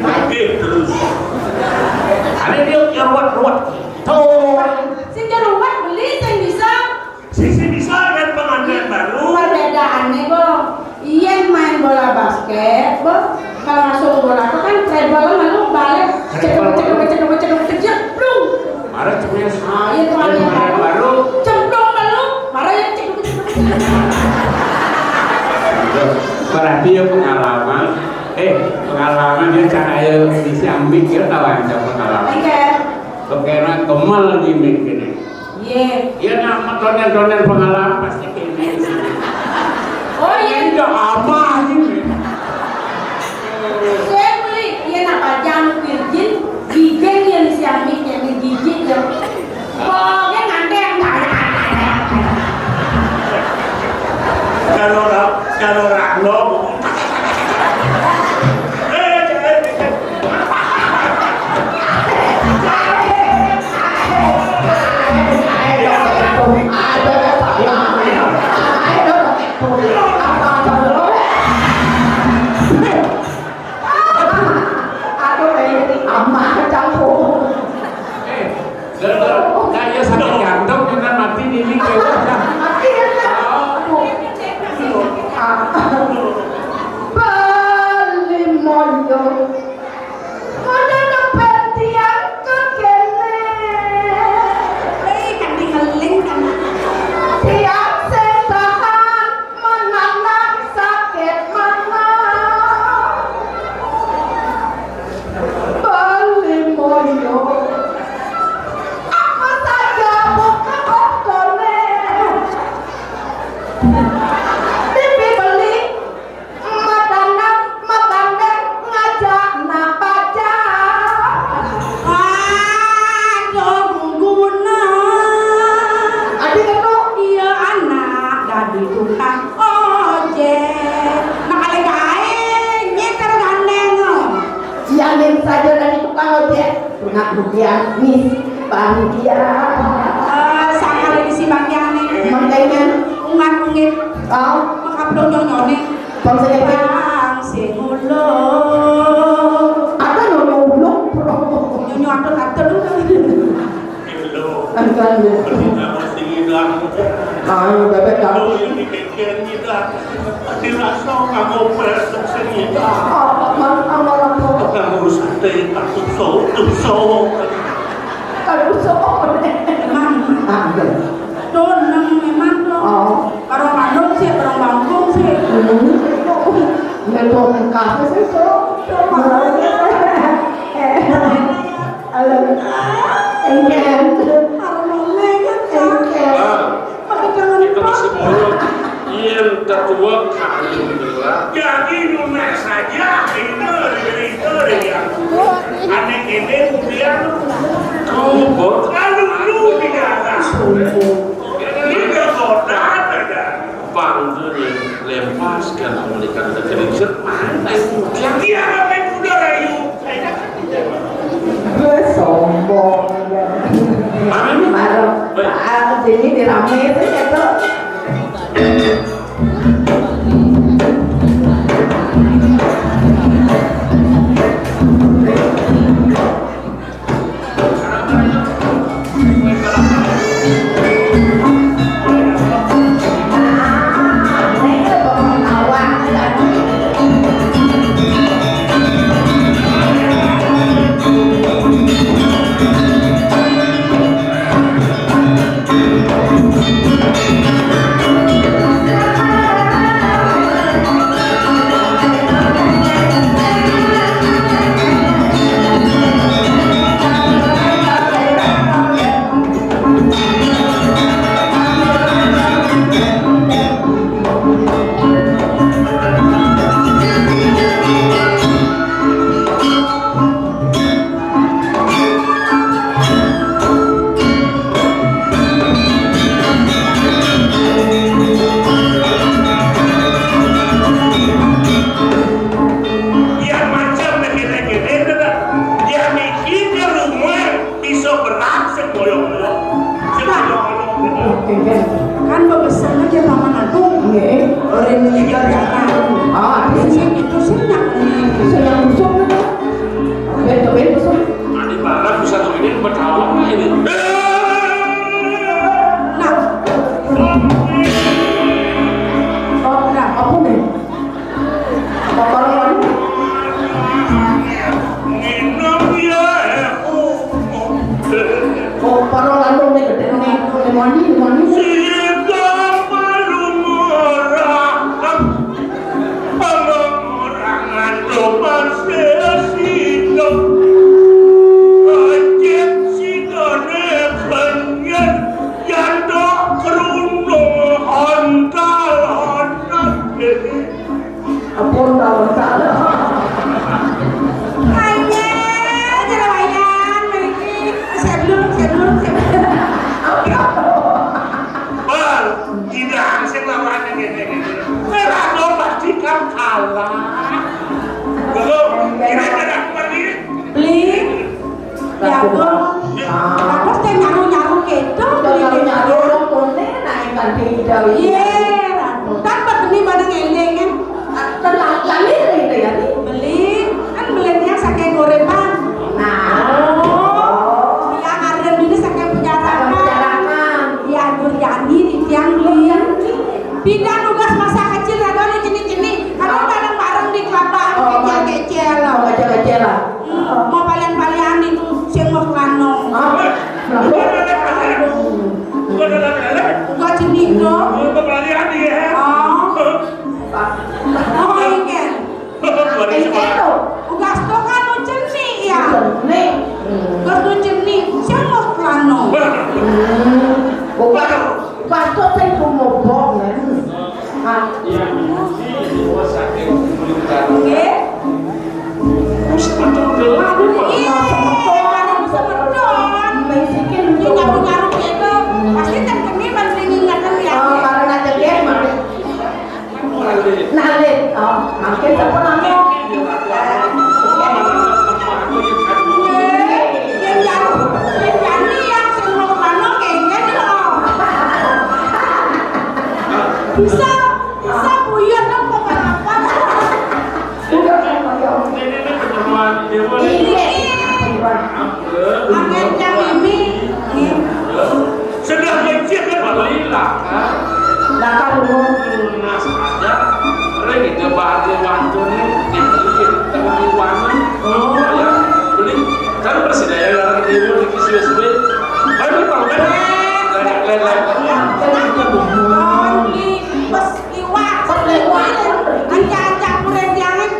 Lagi terus. Ada dia yang ruwet-ruwet. Tuh. Sing ruwet beli, sing bisa. Sing bisa kan pengantin baru. Perbedaannya, Bo. Yen main bola basket, Bo. Kalau masuk bola itu kan treble lalu balik. Cedok, cedok, cedok, cedok, cedok, blung. Marah cuma. Ah, iya, tuh, pengantin baru. Cemplung lalu, marah ya, cedok, cedok, cedok. Berarti ya pengalaman. Eh, pengalaman dia cara ya di Siambing, dia tahu aja pengalaman. Iya. Kekena kemal di mik ini. Iya. Iya, nah, donen-donen pengalaman pasti kayak ini. Oh, iya. Ini udah apa ini? Saya beli, iya, nah, pajang virgin, gigeng yang Siambing, yang gigi, ya. Pokoknya nanti yang tanya. Kalau ra-, kalau Rano. Eh, jangan. Aduh, eh, amah campur. Eh, gara-gara kaya sakit jantung, kita mati ini, ini, ya. Mati, ya, ya. Aduh. Ah. Beli moyo. Kada nepet tiang ke kene. Eh, kan tinggaling kan. Tiang sing tahan menanam sakit manah. Beli moyo. Apa saja buka otone. Pipi beli. Madanang, magandeng, ngajak nak baca. Aduh, guna. Adi kenu? Iya, anak dadi tukang ojek. Nak kali kae nyetir gandeng. Iya, ning saja dadi tukang ojek. Nak bukian, nis, bahagia. Eh, sakali isi bagiane. Makanya. Ungat-ungit. Oh. Makaplok nyonyone. Bang sing ngepek. Bang sing ulung. Ada nyonyo ulung. Nyonyo atut-atut. Hello. Kan, kan, ya. Berita mesti ngidang. Ayo, bebek, kamu. Aduh, ini kekian ngidang. Dirasa nganggo pres sing ngidang. Oh, man, amal apa? Nganggo sate, takut so, tuh so. Aduh, so. Emang. Ah, iya. Don, nang memang, don. Oh. Karo manuk sih, karo bangkung sih. Hmm. Ya, tuh, kasih sih, so. Tuh, makanya. Halo. Engken. Halo, Mama, ya, Kak. Engken. Ah, pakai jangan kita masih bodoh. Iya, tak tua kali itulah. Jadi lunak saja, itu, itu, ya. Aneh ini kemudian tuh, lalu lu di atas. Ini udah kota, ada. Bang tuh nih, lempar. Sekian pendidikan dan kerja, mana itu? Yang dia ngapain udah rayu? Gue sombong. Mana ini? Baru. Baik. Ah, jadi dirame itu ya, tuh. Biar macam begini-gini, dia mikir di rumah bisa berang sekoyong-koyong. Sekoyong-koyong. Kan bebesan aja Paman Agung. Nggih. Orang ini juga jarang. Ah, ini sih itu sih yang ini. Saya usung. Betul, betul. Tadi malam bisa ini berkawan ini. Nah. Oh, nah, apa nih? Apa nih? Minum ya. Oh, para lalu nih gedhe nih. Mani, mani. Sida malu murah. Amang ora ngantuk masih sida. Ajib sidane benyen yantuk krungu hontal-hontal. Ampun, ta hontal. Ayo, jero wayan mriki. Sik dulu, sik dulu, sik dulu. Bal, tidak sing lawan ngene iki. Ora pasti kan kalah. Lho, ini kan aku pergi. Beli. Ya, Bang. Bagus deh nyaru-nyaru gitu. Nyaru-nyaru orang pone naik kan tidak. Iya, Ratu. Kan petani pada ngeling kan. Telah lali gitu ya nih. Beli, kan belinya saking gorepan. Nah. Oh, yang ada ini saking penjarakan. Penjarakan. Ya, Durjani di tiang beli. Pindah tugas masa kecil ada di sini-sini. Kalau bareng-bareng di kelapa, oh, kecil-kecil. Oh, kecil-kecil lah. Hmm, mau palian-palian itu sing wis lanang. Hah? Lah, kok? Bukan ada lele. Bukan jenis dong. Oh, kepalian dia. Oh. Oh, iya. Iya, tuh. Tugas tuh kan ujenik ya. Ujenik. Tugas ujenik, sing wis lanang. Hmm. Bukan. Pastor sing tumobok, kan? Ah. Nggih. Wis metu gelar, Pak. Iya, semeton. Misikin. Ini nyaru-nyaru gitu. Pasti kan kami mending ingetan ya. Oh, karena cekek, Mak. Nalit, oh, makin sampun ame. Nggih, yen jan-, yen jani yang sing mau kemana kengken lho. Bisa, bisa buyut apa apa. Ini pertemuan dia, Bos. Ini. Angin yang ini. Nggih. Sudah kecil kan, Pak? Beli lah, kan? Lah, kan, lu. Lunas aja. Ring itu bahasa wantun nih, dibeli, tengah iwanan. Oh. Ya, beli. Kan bersih daya, orang ibu di kiswis, beli. Ayo, Pak, udah. Lelek, lelek. Oh, ini pas liwat. Pas liwat. Ancak-ancak kuren tiangin.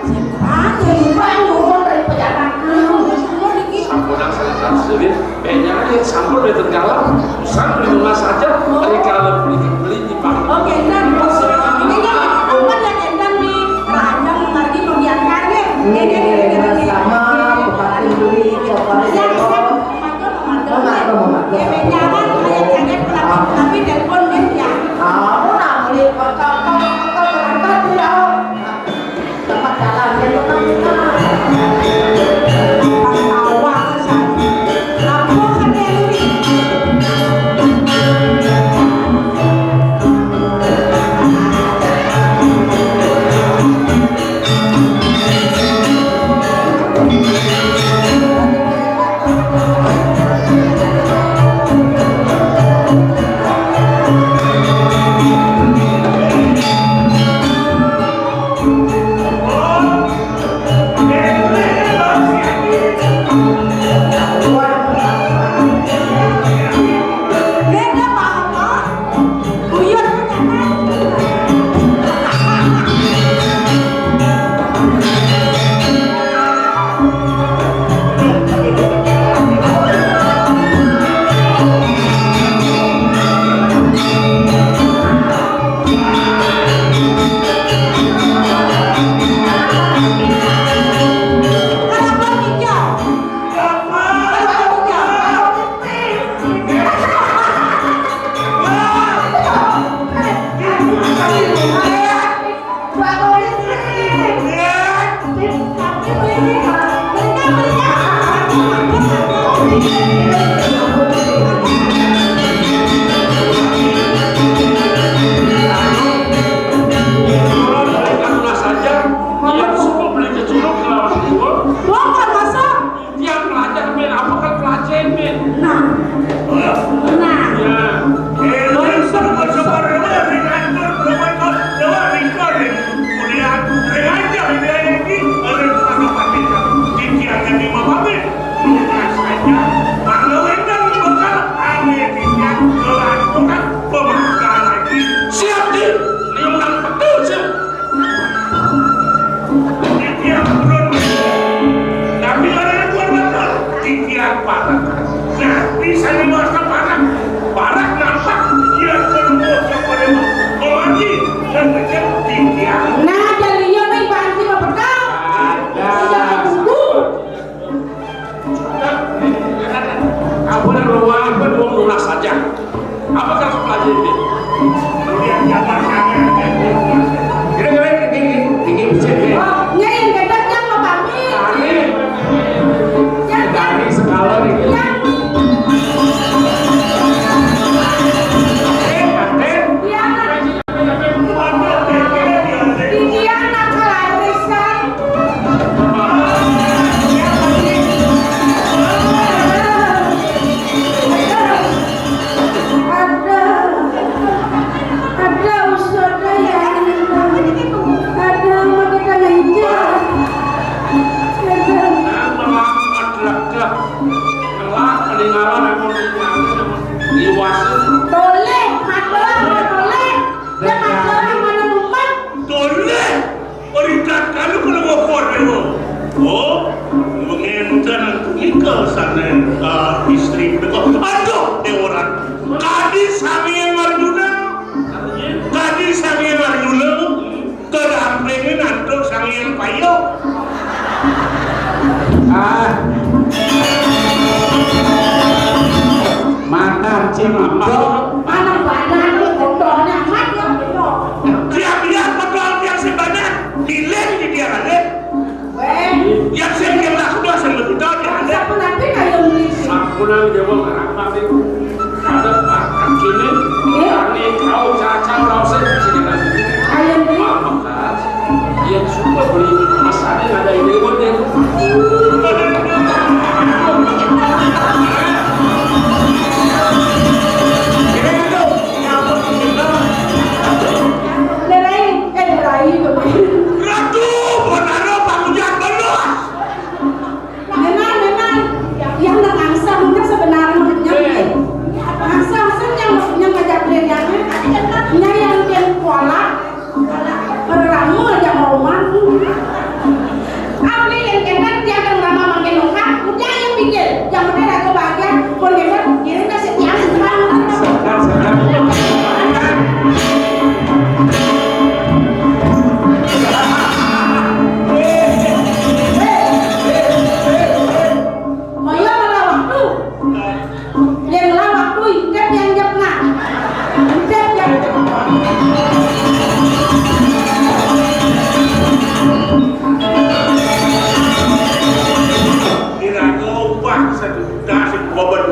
Ah, jadi banyu, dari pejabat. Sampun, sampun, sampun. Kayaknya kan yang sampun udah tergalam, usah di rumah saja, dari kalau beli-beli di pagi. Oke, dan ini kan apa ya, dan di keranjang lagi membiarkan ya. Ini, ini, ini, ini. Sama, bupati beli, bupati. Ya, ya. Mantap, mantap. Ira ngobah satu juta sing beban.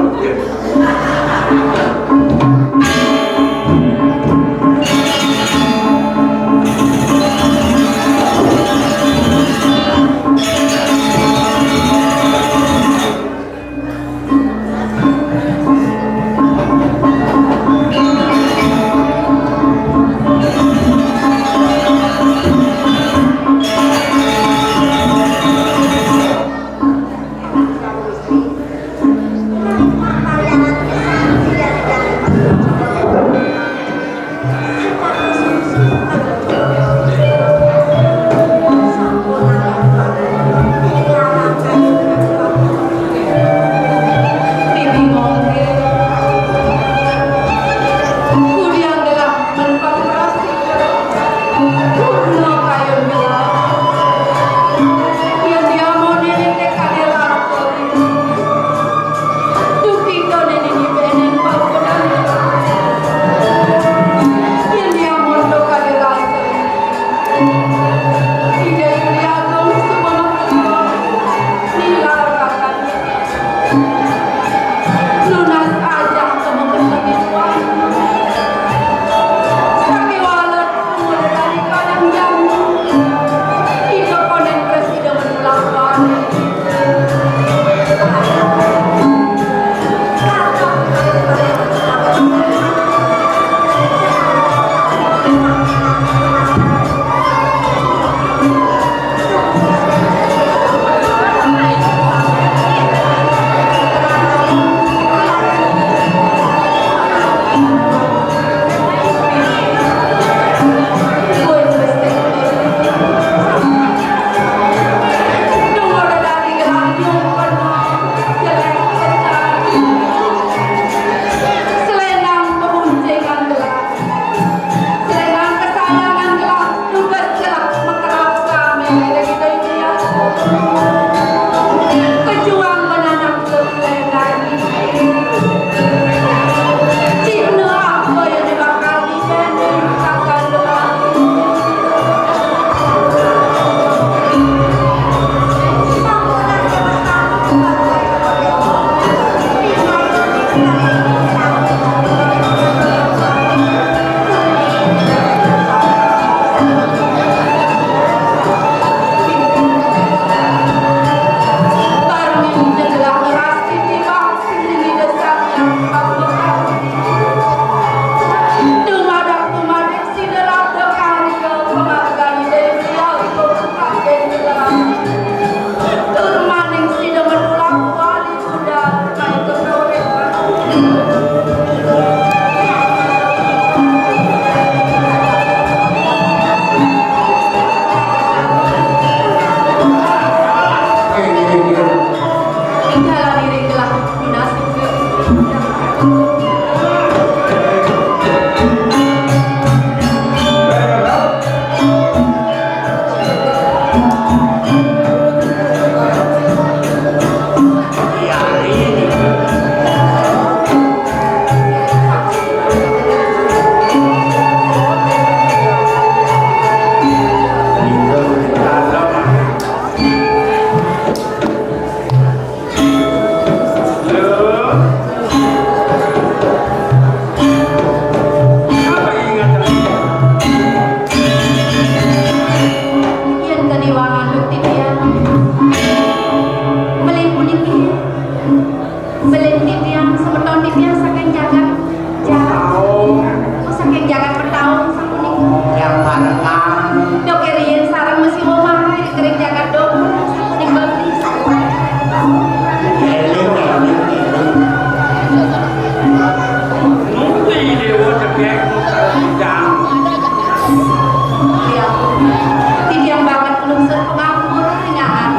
Nunas ajah kamu kesepian. Sakéwala kamu dari kadang jamu. Ida konen presida menulak balik. Selendang kesayangan gelah, tugas gelah mekerap kami dari kita ini ya. Pejuang menanam selendang. Cina apa yang dibakar di bumi takkan berarti. Dumadak-dumadik sida labda karya pamargane Dewi Alko Sukadendra. Tur maning sida merulak wali budal maika kauripan. Inggih, inggih. Ing dalan iring gelah. Yen kadiwangan bukti tiang, malih puniki, malih titiang, semeton titiang saking jagat, jagat, oh, saking jagat Betaung sapunika. Yang barengan. Dok riyin sareng masiwa marai ring jagat Dok. Eling, eling, eling. Nuti Dewa Cekek Bintang. Titiang, titiang banget lungsur pangapura ring angan.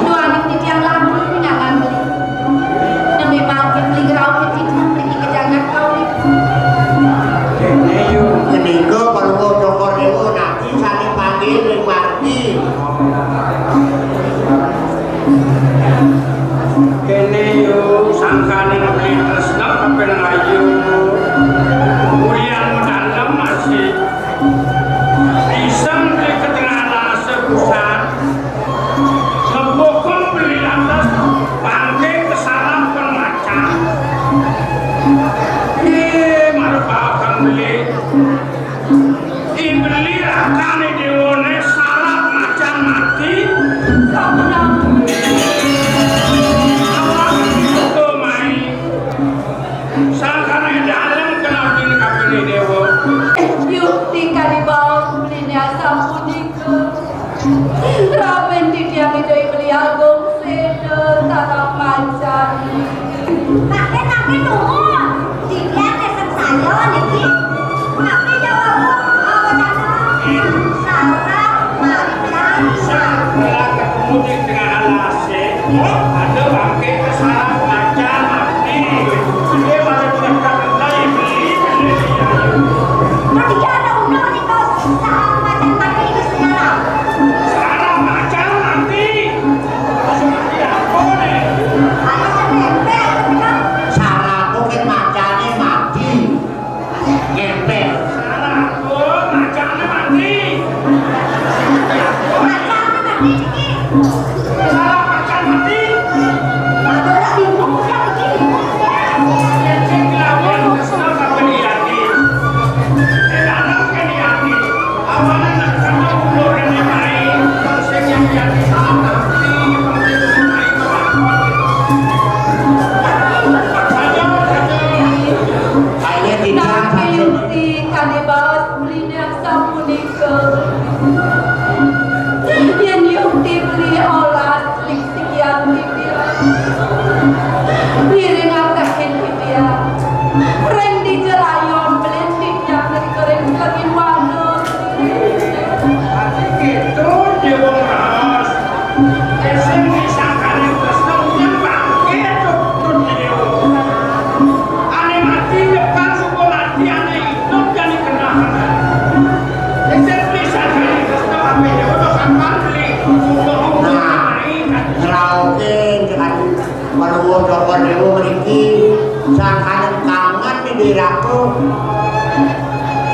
Duaning titiang lamun ring angan beli. Nami mangkin beli ngrauhin titiang mriki ka jagat kawi. Dene yo. Menika perlu cokor niku nabi sane Ibeli rakané déwané sarap macan mati. Sampun. Awak dibuka mai. Sangkané dalem kenalin kapiné déwa. Yukti kadi baos beliné sapunika. Raben titiang Ida Beli Agung séda sarap macan. Makin-makin nuwun. Titiang kesem saya niki. Napi jawab, eh, wacana? Sarap macan. Sarap ketemu di tengah alas, ya. Ada bangkit ke sarap macan mati. Dia malah tidak tak kenal, ya, beli, beli, beli. Nah, iya, ada undang nih, Bos. Sarap macan mati di segala. Sarap macan mati. Maksudnya apa nih? Ada nempel, tapi kan. Sarap mungkin macannya mati. Ngepel. Salah, Bos. Macannya mati. Macannya mati, niki. Salah, macan mati. Ada bingung, ya, niki. Yang saya bilang, yang kesel sampai di hati. Saya tanamkan di hati. Awalan nak sama ulur ini main. Kalau saya yang di hati salah, nanti, nanti, nanti, nanti, nanti. Ayo, tidak. Nanging yukti kadi baos beliné sapunika. Yén yukti beli olas ring sikian titiang. Ngiring atehin titiang. Ring dija layon beli titiang ring kering lengin wadon. Ati kéto déwa raos. Sing disangkaning tresna nyang bangkit, tutut déwa. Ané mati nyekal suka mati, ané idup jani kenal. Sing disangkaning tresna kabéh déwa bakal bali. Suka. Nah, ngrauhin, jangan meluwuh tokon déwa mriki. Sangkaning kangen ning diraku.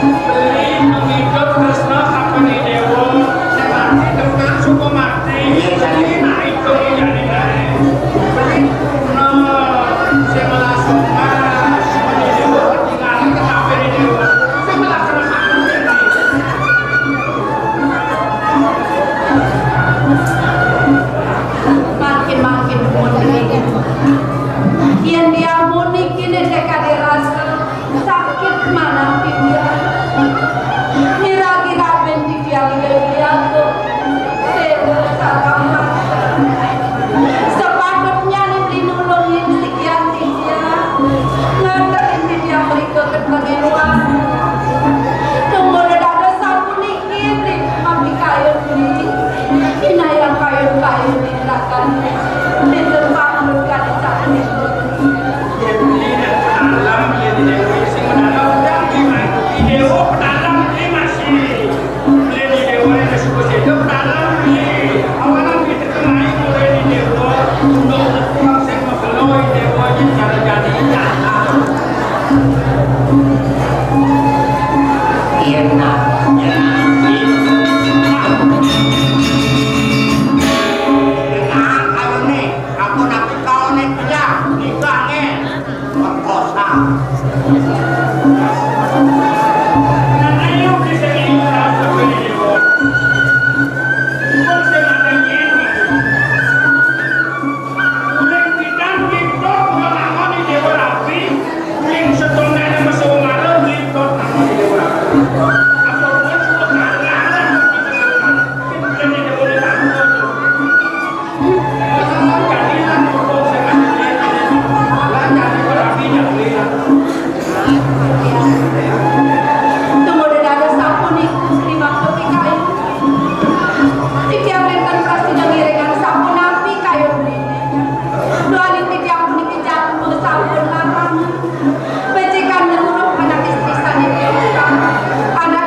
Beli nang idup tresna kapan déwa, sing mati demen suka mati. Iya, iya. Beli nak idup jani baé. Beli, nah, sing melas sopan, sing déwa, tinggal kapan déwa. Sing melas sopan. Makin-makin pun niki. Yén diamun niki nénten kadi rasa sakit manah titiang. Miragi raben titiang Ida Hyang Agung séda sareng macan. Sepatutnya niki nulungin sikian titiang. Nganterin titiang mrika ka Tengginuan. Tumurun dados sapunika. Ih, mapi kayun, Bli. Inayang kayun-kayun ing rakan. Nénten pamulud kadi sapunika. Yén Bli nek pedalem, yén Déwa sing pedalem, udah, Bli, Bli. Déwa pedalem, Bli, masih. Bli, Bli, Déwa nek suka séda pedalem, Bli. Awanan Bli tekemai mulai di Déwa, unduk-unduk sing megelo, Déwa, yen cara jadi, ya. Yen nak, yen nak, yen nak, ayo nih, aku nak kau nih, ya, nikah nih, perkosa. Nah, ayo, bisa ini, Uling pidan ngitot kula nangoni Déwa Rabi, uling setunggal mesu mara ngitot nangoni Déwa Rabi. Apa kuwi suka kalah lan mesti kesulitan. Mungkin Déwa Rabi. Jadilah dukung sing ada. Lah jadi Déwa Rabi nyambi. Tumurun dados sapunika, Bli Mangku Pikayu. Titiang nénten prasida ngiringang sapunapi kayun Bli. Duaning titiang puniki jatuh sampun larang. Becikan nyerurup anak istri sané punika. Anak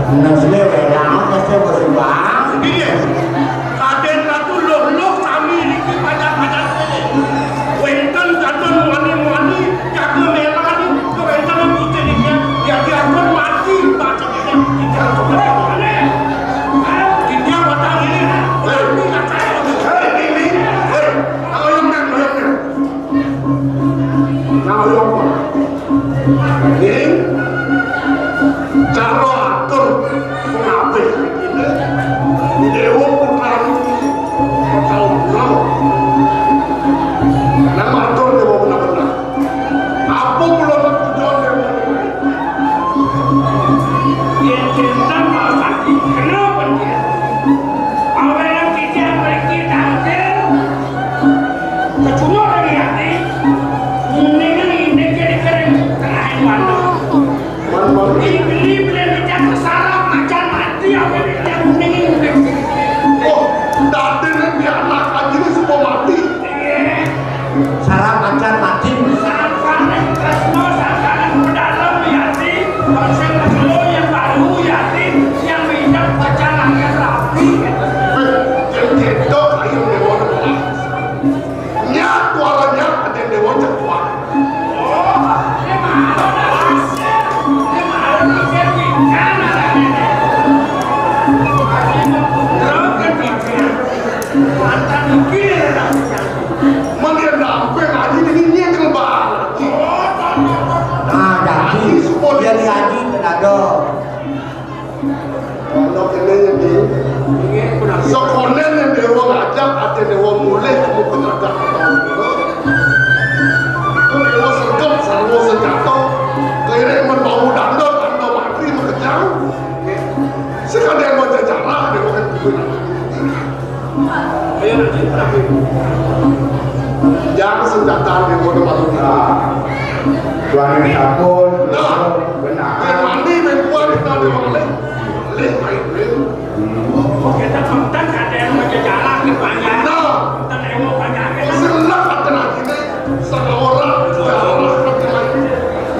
Nah, suwe wae, lamun wis wis, Bang. Piye? Raden Ratu luh-luh sami niki pajar-pajar kene. Wenten katon muani-muani, jaga melani, kewenten Gusti niki, ya diatur mati, baca ini, tidak sebenarnya. Ayo, dia batang ini, berani kata. Hei, ini, hei, ayo, men, ayo, men. Nah, ayo, men. Ini cara atur pengabih ini. Dewa Putra ini tahu pulang. Nah, atur Dewa benar-benar. Apa belum tujuan Dewa? Yang cinta malah sakit. Kenapa dia? Apa yang kita beri tampil? Kecuma lagi hati. Ini kan ini jadi kering. Terakhir mana? Ini beli beli kita kesarap aja mati apa yang kuning ini. Oh, tadi nih biar anak aja ini semua mati. Sarap aja mati. Sarap-sarap, terus mau sarap-sarap ke dalam, ya, sih. Konsep dulu yang baru, ya, sih. Yang minyak pacar langit rapi. Eh, yang gitu, ayo, dewa, dewa. Nya kualanya ada dewa cekuak. Malian damping aja ini nyekel banget. Nah, jadi dia diaji tenaga. Ana kene nyeni. Sekonen yang dewa ngajak, ada dewa mulih, kamu penyergap atau dewa sergap, sarwa senjata, kere men bau danda, tanda matri mekejang. Sekalian baca jarak, dewa kan. Ayo nanti terakhir. Yang senjata dewa dewa. Tuan Sapun, nah, benar. Mandi, men, kuat, kita dewa mulih. Lih, ayo, lih. Kita konten ada yang mau jalan ke panjang. Nah. Konten yang mau panjang. Seneng kata lagi nih, sama orang, sama orang lagi.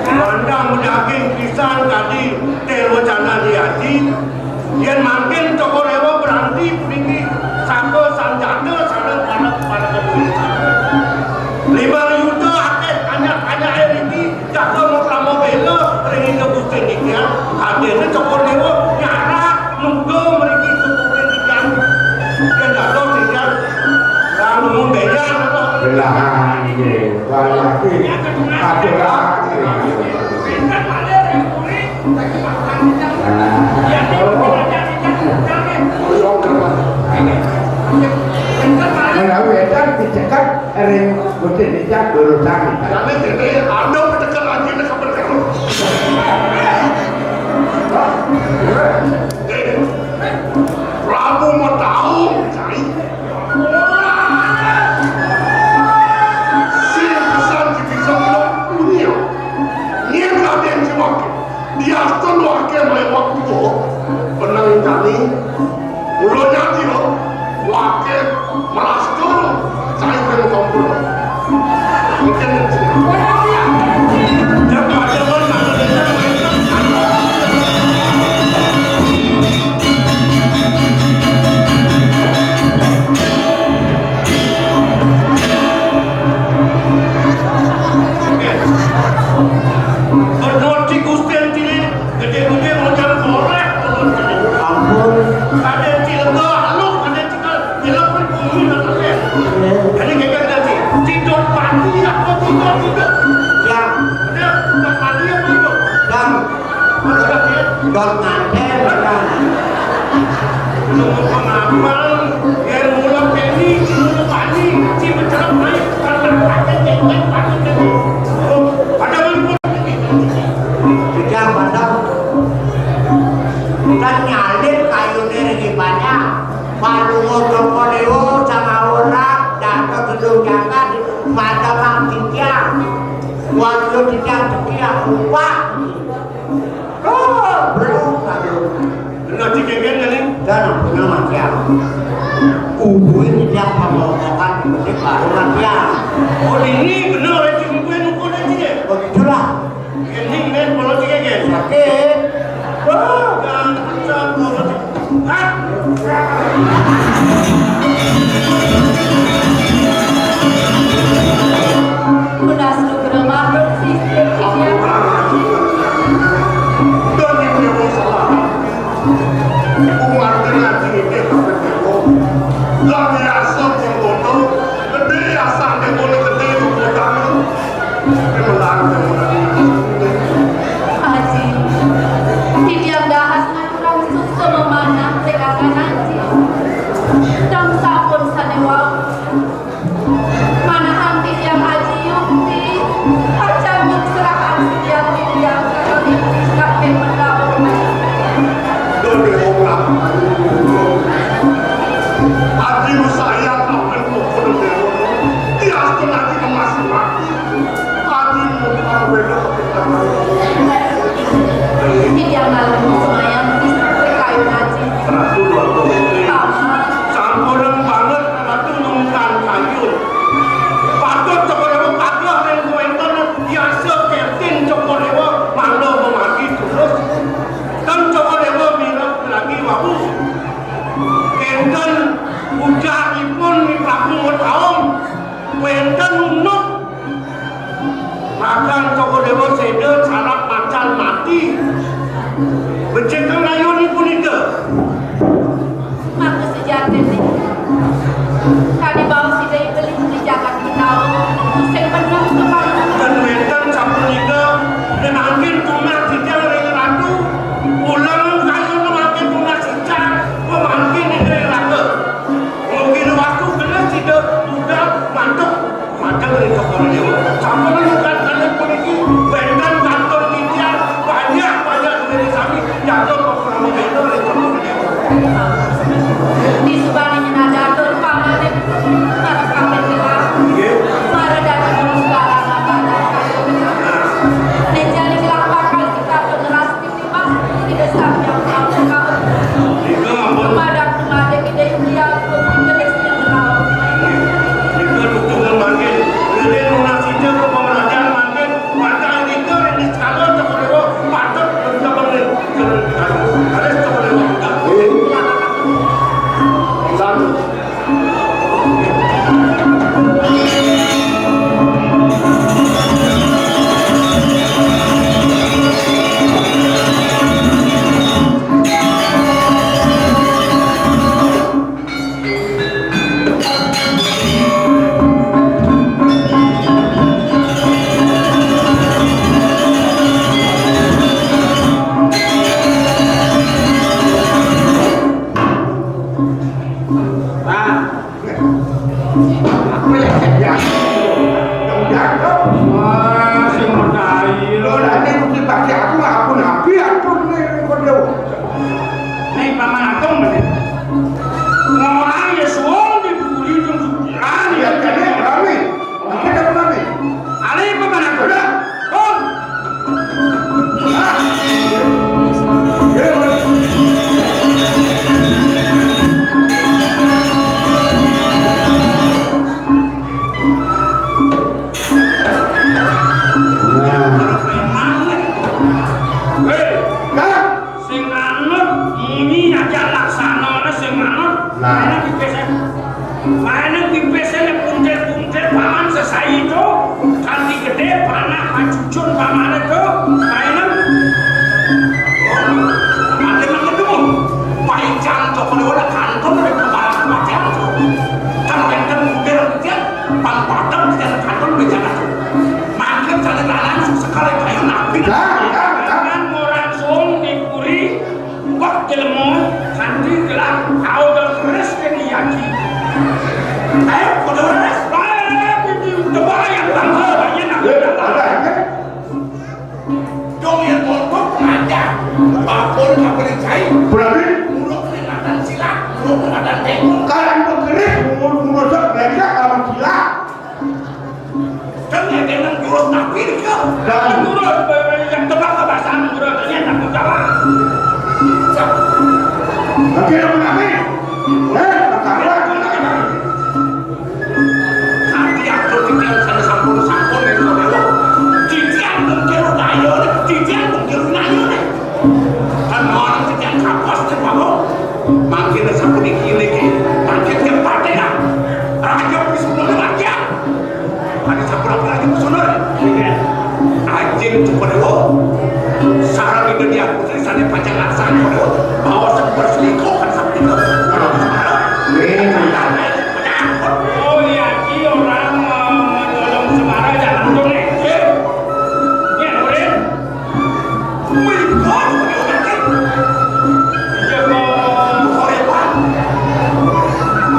Bandang daging pisang tadi, teh wacana diaji. Yen mangkin Cokor Ewa berarti puniki sangga sanjata sareng para, para kedua. Lima yuta akeh anyar-anyar niki. Jaga mau krama bela ring Ida Gusti niki, ya. Kadene Cokor Dewa nyarak nunggu mriki Gusti niki. Yen dados niki, ora mung bela. Belahan nggih. Wah, iki. Aduh, ah. Pinter malih ring puri. Nah. Menawi edan dicegat ring Gusti Rijang lurusake. Jane dene ada petekan lagi nek kapan kamu. Eh, Prabu mau tahu, cai. Sing pesan di bisa punya. Nyen Raden Jiwake. Diastun wake mewah kukuh. Penang jani. Ulo nyati lo. Wake melastur. Saya pengen kompul. Mungkin Gusti Antine, gedhe-gedhe loncat korek. Ampun. Kadhe cilegon, anu, kadhe cilegon. Film pribumi nang kabeh. Jadi geger dadi Cidot Pati apa Cidot Cidot? Ya. Ada Cidot Pati apa itu? Yang Cidot Pati. Cidot nganten, ya. Lu pengamal, yen mula keni, mula pani, si mencelok naik, karena pakai jenggot pani keni. Oh, ada mangkuk. Sudah, mantap. Kan nyalip kayune iki banyak. Palungo toko lewo sama ora, dato gedung jagat, pada mang titiang. Waduh, titiang titiang lupa. Oh, belum, aduh. Benar, Cik Gegen, ya, Ning? Dan punya matiang. Ubuin titiang pemotongan, penting baru matiang. Oh, ini benar, Cik, ubuin ukur, Cik, ya? Begitulah. Ini, ini, kalau Cik Gegen. Sakit. Oh. Dan Sunut. Makan Cokor Dewa séda sarap macan mati. Becik kang ayun punika. Maka sejatiné, kadi bau sida beli di jagat Betawi, sing meneng kepangan. Dan wénten sapunika, yen mangkin tunas titiang ring ratu, ulang kayun mangkin tunas titiang, mangkin ring ratu. Mugi waktu kena sida budal mantuk. Mangkin ring Cokor Dewa. Sampun lukat kalian puniki, wénten kantun titiang, banyak-banyak duwéné sami, jaga pokrama beda ring Cokor Dewa. Di subane nyenar datur pamane, para kabeh gelah. Nggih. Para datur segala. Nah. Nek jane gelah bakal kita ngeras Nika ampun. Nika dukungan mangkin. Lilin nunas ija ke pemerajan mangkin. Maka nika ini sekalian Cokor Dewa patut berkembang nih. Harus Cokor Dewa buka. Satu. Wah, sing menawi. Lho, lah, ini mesti pakai aku, aku nabi, aku nih, kok dia. Ning Paman Agung meneh. Ngorang ya suwung dibuli dong supiran. Iya, jadi rame. Oke, kamu rame. Ale Paman Agung. Udah. Pun. Ah. Iya, Mas. Nah. Hei. Nah. Sing anut muni aja laksanane sing anut. Nah. Maene pipis. Maene pipis nek puntil-puntil paman sesai itu kanthi gedhe panah pacucun pamane to. Maene. Mati mangkedu. Paicang to kono ora kantun nek kepala macam. Kan wenten mungkir tiap pang padang tiap kantun bejalan. Mangke jane lanang sekali kayu nabi. Lah, lah, lah. Orang sung dipuri Wah, jelema kanthi gelar Aoda Keris kene yaki. Ayo, padha wae. Bae, iki coba yang bangga, yen aku. Dong yen montok ngajak. Bakul kabeh jai. Berarti? Uruk peringatan silat, uruk peringatan tengkuk. Kalian berkeris, umur-umur sak belajar kamu silat. Kan ngene nang jurus nabi nika. Lah. Jurus, eh, yang tebak kebasaan jurus, ternyata aku kalah. Tapi yang menawi, eh, pertama. Nanti aku titian sana sampun, sampun, ya, saudara. Titian mungkin udah ayo, titian mungkin udah ayo, nih. Kan orang titian kapos, nih, Pak. Mangkin sampun iki, niki. Mangkin yang paten, ah. Raja Bismillah, raja. Adi sampun apa lagi musuhnya? Anjing Cokor Dewa. Sarang itu dia putri sana panjang laksana Cokor Dewa. Bawa sebuah selingkuh kan sampai itu. Kalau sekarang, ini tentang penyangkut. Oh iya, ki orang mau menolong Semara jalan tuh nih. Iya. Iya, Nurin. Wih, kok? Iya, kok?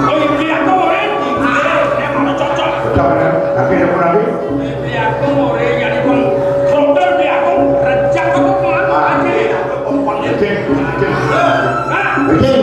Oh, iya, aku, Nurin. Iya, emang cocok. Cocok, ya? Tapi ada kurang, Bi? Iya, aku, Nurin, jadi peng-, foto di aku, rejak aku, Nurin. Ah. Aja, ya. Oke, oke. Nah. Oke.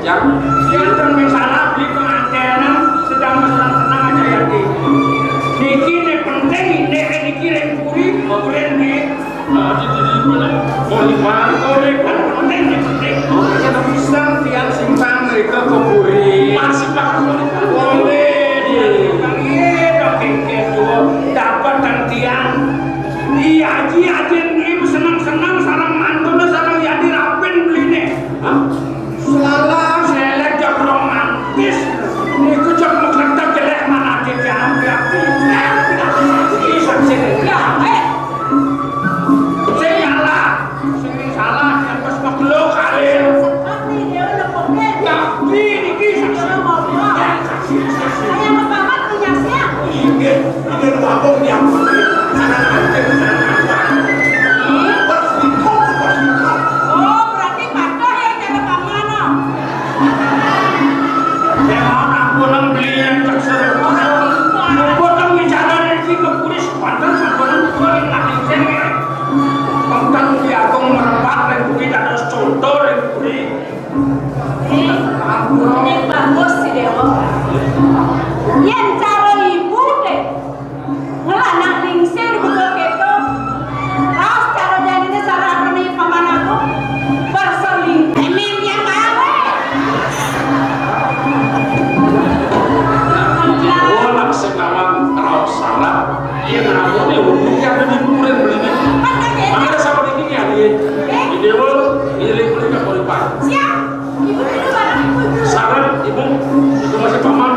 Yang yang termasalah di pengantin sedang senang-senang aja ya, Ki. Niki nek penting, nek niki ring puri, kuring nggih. Nah, di, di, di mana? Mau di mana? Kuring kan penting, nek penting. Bisa tiang simpang mereka ke puri. Masih pakai kuring. Boleh, dia simpang. Iya, dong, kengkes dua. Dapat kan tiang. Iya, Haji, Haji, ini senang-senang, sareng mantune, sareng yadi rapin beline. Hah? Selalah selek jak romantis. Niku jak mekletek jelek manate jam ya. Iki saksi. Ya, eh. Sing salah, sing salah, yang pas makhluk kali. Tapi niki saksi. Saya mau pulang. Saya mau pamit punya siang. Inggih, inggih, Pak Agung, ya. Sangat penting, sangat penting. Pas dikop, pas dikop. Oh, berarti patuh ya cara paman, no? Ya, ampun, beli yang tak seru. Ampun, bicara dari si kepuris, pantas, ampun, ampun, lagi cewek. Tentang di Agung merempat, yang buri, tak ada contoh, yang buri. Eh, ini bagus si Dewa. Yen cara ibu deh. Ngelanang lingsir betul gitu. Terus cara jadinya cara apa nih paman aku? Berselingkuh. Emen yang bawe. Oh, langsung kawan terus salah. Iya, nah, aku nih, udah yang ada di kuburan beli ini. Mana ada sama di sini ya, di, di Dewa, di Lingkuli, nggak boleh, Pak. Siap. Ibu dulu, Pak. Saran, Ibu, itu masih paman.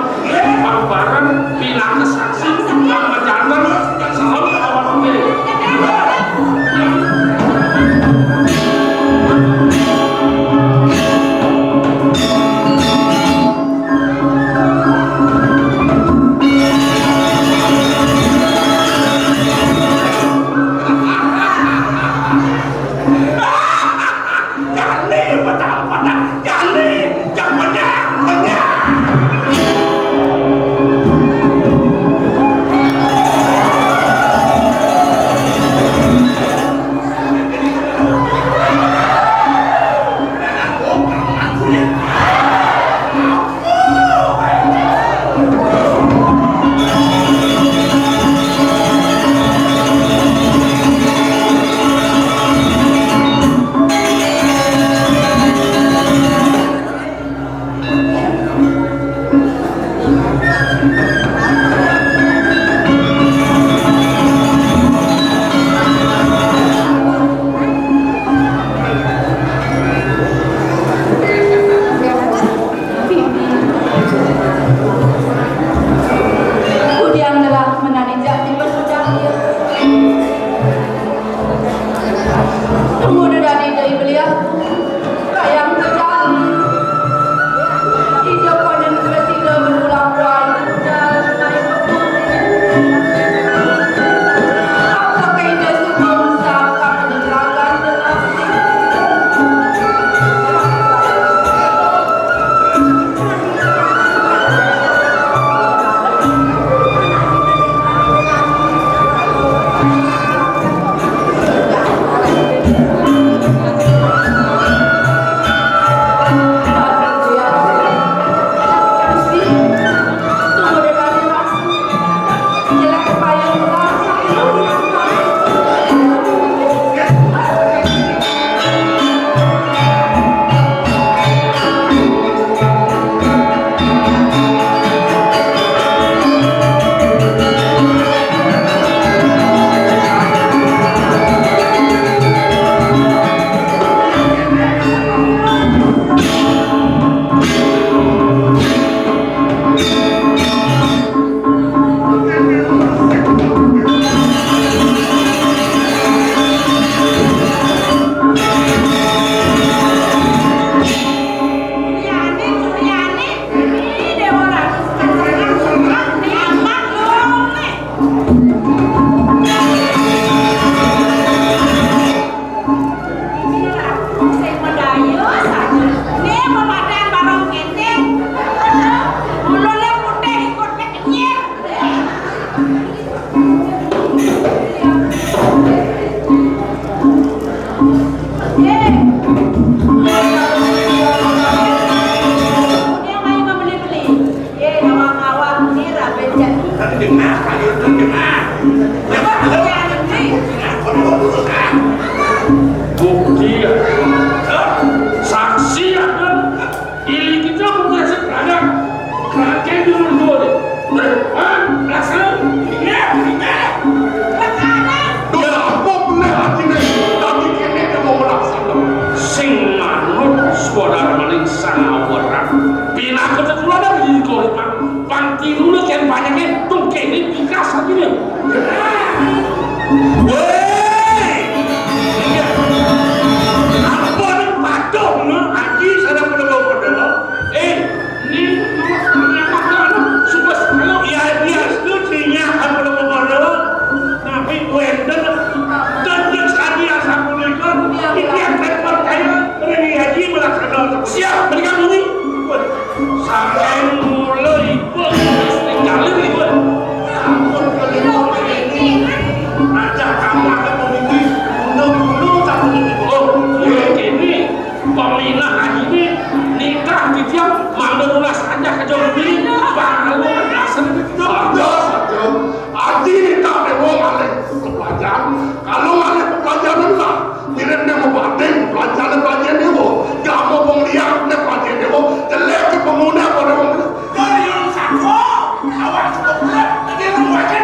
Kalau ngalih pelajaran lah, mirip nek mau banding pelajaran pelajaran itu, gak mau penglihat nek pelajaran itu, jelek ke pengguna pada wong. Dari yang sako, awak cukup berat, tapi lu wajar.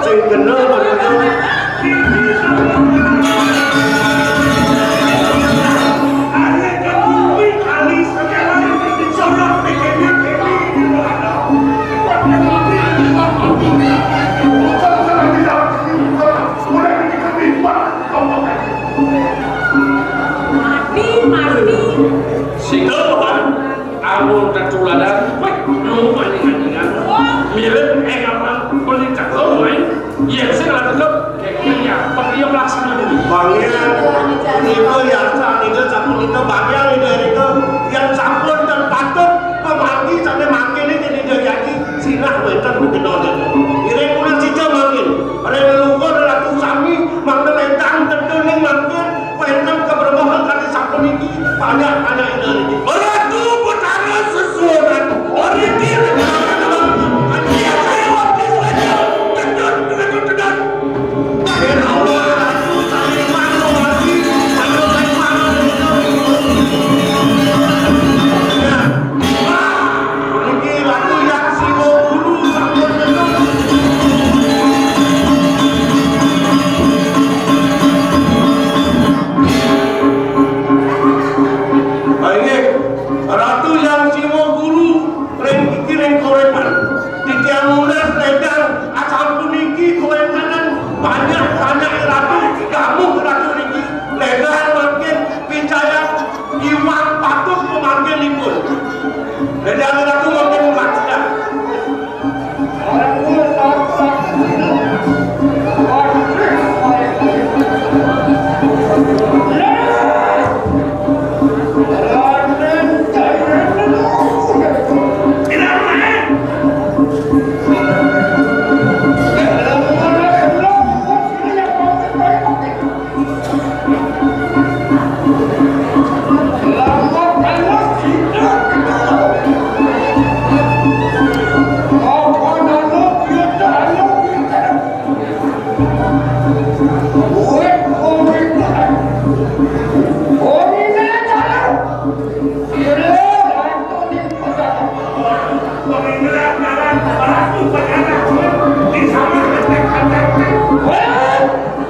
Sing bener, bener. Mati, mati. Sing bener, Pak. Amun tetuladan, wéh, lu paling aningan. Mirip énggapan beli cakep, main. Yén sing latih, kayak gini ya, pakai yang laksana dulu. Bang Yan, itu ya, saat itu, saat itu, Bang Yan, itu, itu, yang sampun dan patut, pemargi sampai mangkene jadi dayaki, sinah wénten mungkin nonton. Ini pun sida mangkin, ada leluhur, ratu sami, mangke lentang, tentu ning mangkin, Wénten keberkahan kali sapuniki, banyak-banyak inggih niki. Ratu Betara Sesuunan, mriki negara Aji Ajaib Abdi Swejo, kejut, kejut, kejut. Yen Allah Ratu saling mantu mati, ayo saling mantu. Ya. Niki Ratu Yang Siwa Guru sampun nyentuh. Ah, inggih, Ratu Yang Siwa Guru ring iki ring korepan. Titiang nunas ledang asampun niki korepanan banyak-banyak Ratu, gamuh Ratu niki. Ledang mangkin picayan iwang patut pemanggilanipun. Ledang Ratu mangkin maksiat.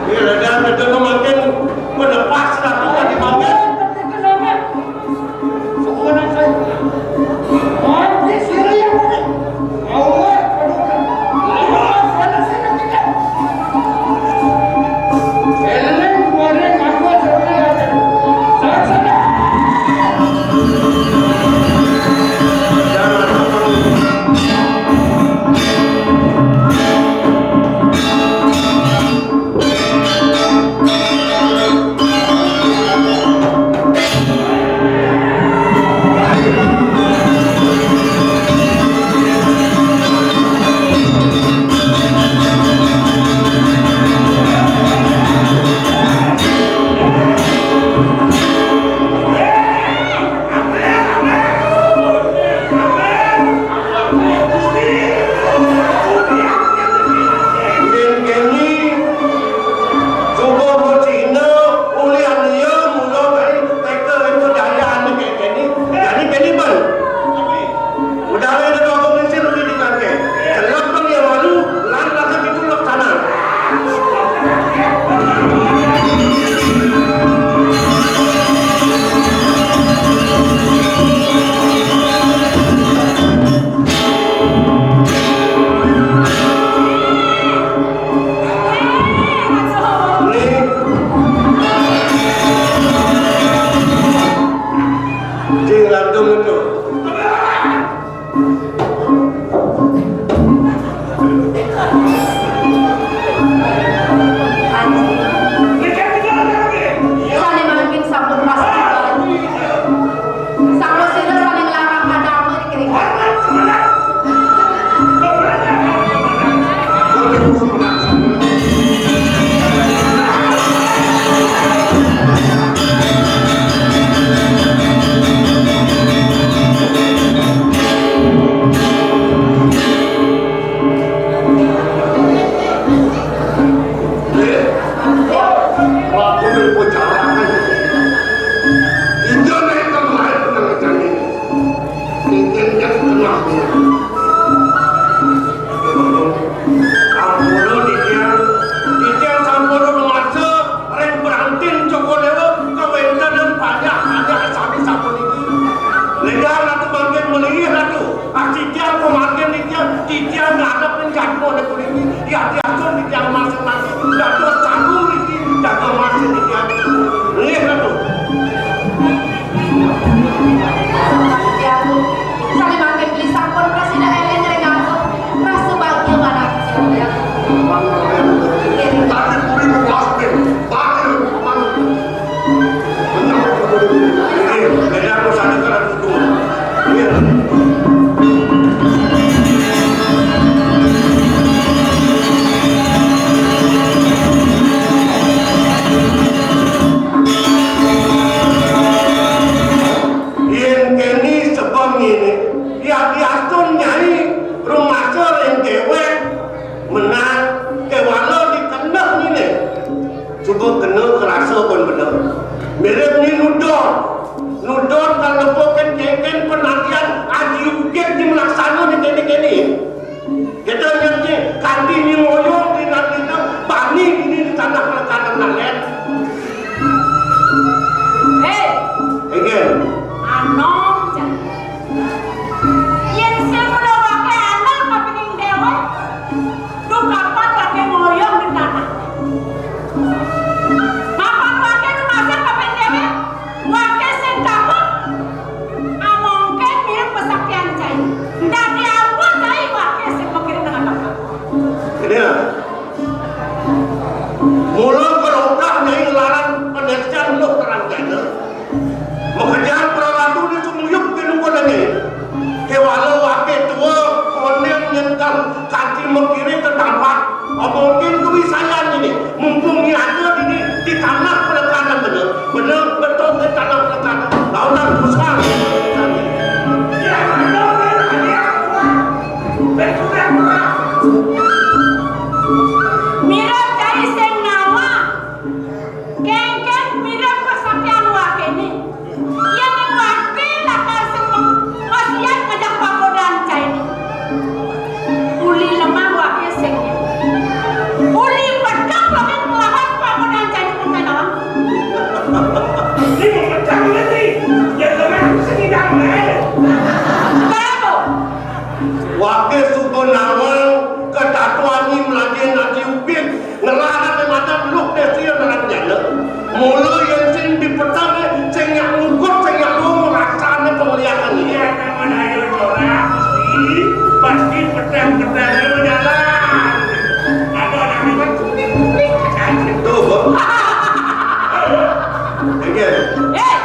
Ini ledang, ledang mangkin menepas, ledang tadi mangkin. Aku ada kulit ini, ya, diatur di tiang masing-masing. Dados caru niki, jaga masing di tiang. Nggih, Ratu. Ratu, saking mangkin beli sampun prasida eling ring aku. Rasa bahagia manah. Tapi puri memuas, bahagia. Yén kéné sebab ngéné, ya diastun nyai rumasa ring déwék menang kéwala dikendek ngéné. Suba kena kerasa pun bener. Mirip ni nudon. Nudon kan nepukin kénkén penantian aji ugit di melaksana ni kéné-kéné. Kita ngerti kanti ni ngoyong di nanti bani ini di tanah pelekanan lain. Hei, Ingin. Anom, Cak. Yén sing mula waké anak kapining déwa, duh kapan waké ngoyong di tanah. Mapan waké dumasak kapining déwa, waké sing takut. Amongkén mirip pesaktian cai. Dadi apa cai waké sing makiring dengan takut. Ini lah. Mula kelokah nyai nglarang penestian luh terang jana. Makejar pralatu di sumuyup di luhur nyai. Kéwala waké tua, konéng nyental kanti makiré tetampak. Mungkin kewisayan ini, mumpung nyai ada dini di tanah pelekanan bener. Bener, betul di tanah pelekanan. Lautan pusar. Ya, betul, betul, ya, betul. Mirip cai sing nawang. Kénkén mirip kesaktian wakéné. Yén waké lakar sing ma-, masiat ngajak pagodan cainé. Uli lemah waké sing. Uli pedek waké nglawan pagodan cainé pun nawang. Ini mau pecah nanti. Ya, lemah sing ngidang, eh. Kenapa? Waké suba nawang katatuané mlajahin aji ugit, ngelarang matan luh désa nerang jana. Mula yén sing dipeteng, sing nyak ngugut, sing nyak luh, rasané pengliakan ini. Iya, namun ayo corak, pasti, pasti peteng-petengnya berjalan. Ada orang hebat, kuning-kuning aja. Tuh. Oke. Eh,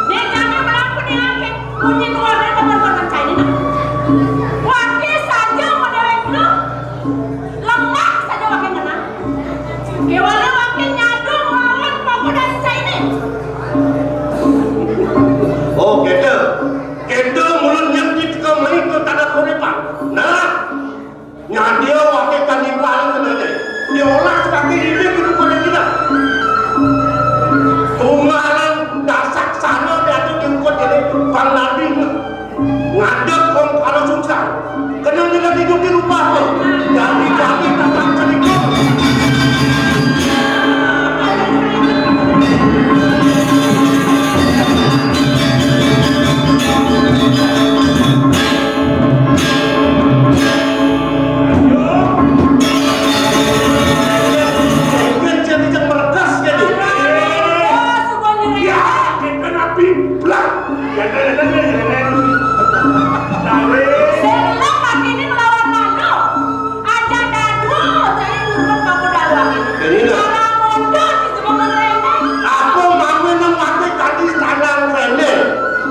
dia jangan melakukan yang Munyi keluarga teman-teman saya ini, nah. Waké saja mau déwék dulu. Lemah saja waké ngenah. Kéwala waké nyadu nglawan pagodan saya ini. Oh, kéto. Kéto mulun nyang kita mai ka tanah Korépan. Nah, Nyadia waké kanimbal kenane. Diolah sebagai ini di buku kita. Tunggalan dasaksana diatur di buku ini. Pang nabi ngadeg kong kala sungsang. Kena nila hidup di rumah tuh. Jadi kami datang ke lingkup. Mungkin jadi yang meregas jadi. Ya, kita nabi belah. Sing enak hatiné nglawan manuk. Aja dadu, cai ngurut kamu daluan. Jadi, nah. Cara mondok di sebuah ngerenek. Aku mami nang mati tadi tanah rene.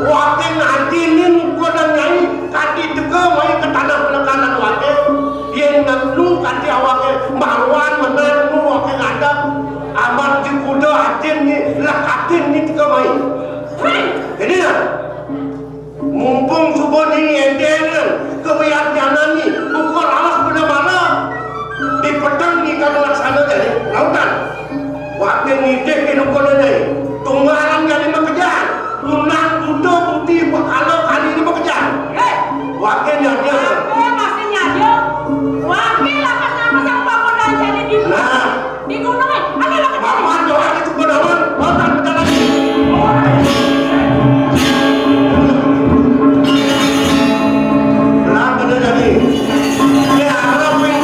Waké nganti ning kuda nyai, kati teka mai ke tanah penekanan waké. Yén nenu kati awaké maruan menang nu waké ngadep. Amat di kuda atin ni, lek atin ni teka mai. Hei! Jadi, nah. Mumpung suba ni ngendengang kawiadnyanan ni, buka lawas pada malam. Di peteng ni kang laksana jani, lautan. Waké nitih kinukuna nyai. Tunggalan jani makejang. Undang buta budi bakala kali ini makejang. Hei! Waké nyadya. Waké masih nyadya. Waké lakas nama sang pamodan jani di Nah. Di gunung, eh, ada lah kejadian. Papan doa di Sukadawang, lautan berjalan. Lah, kena jadi. Ya, harap yang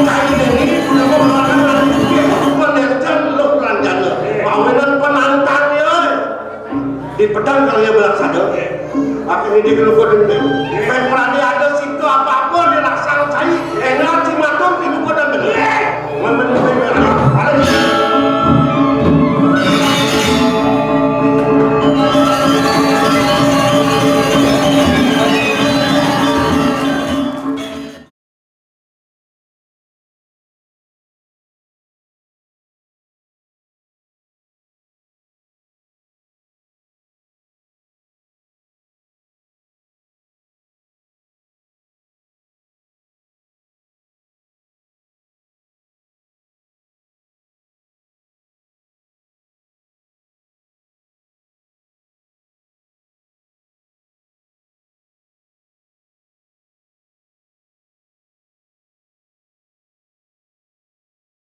Déglu ko déglu.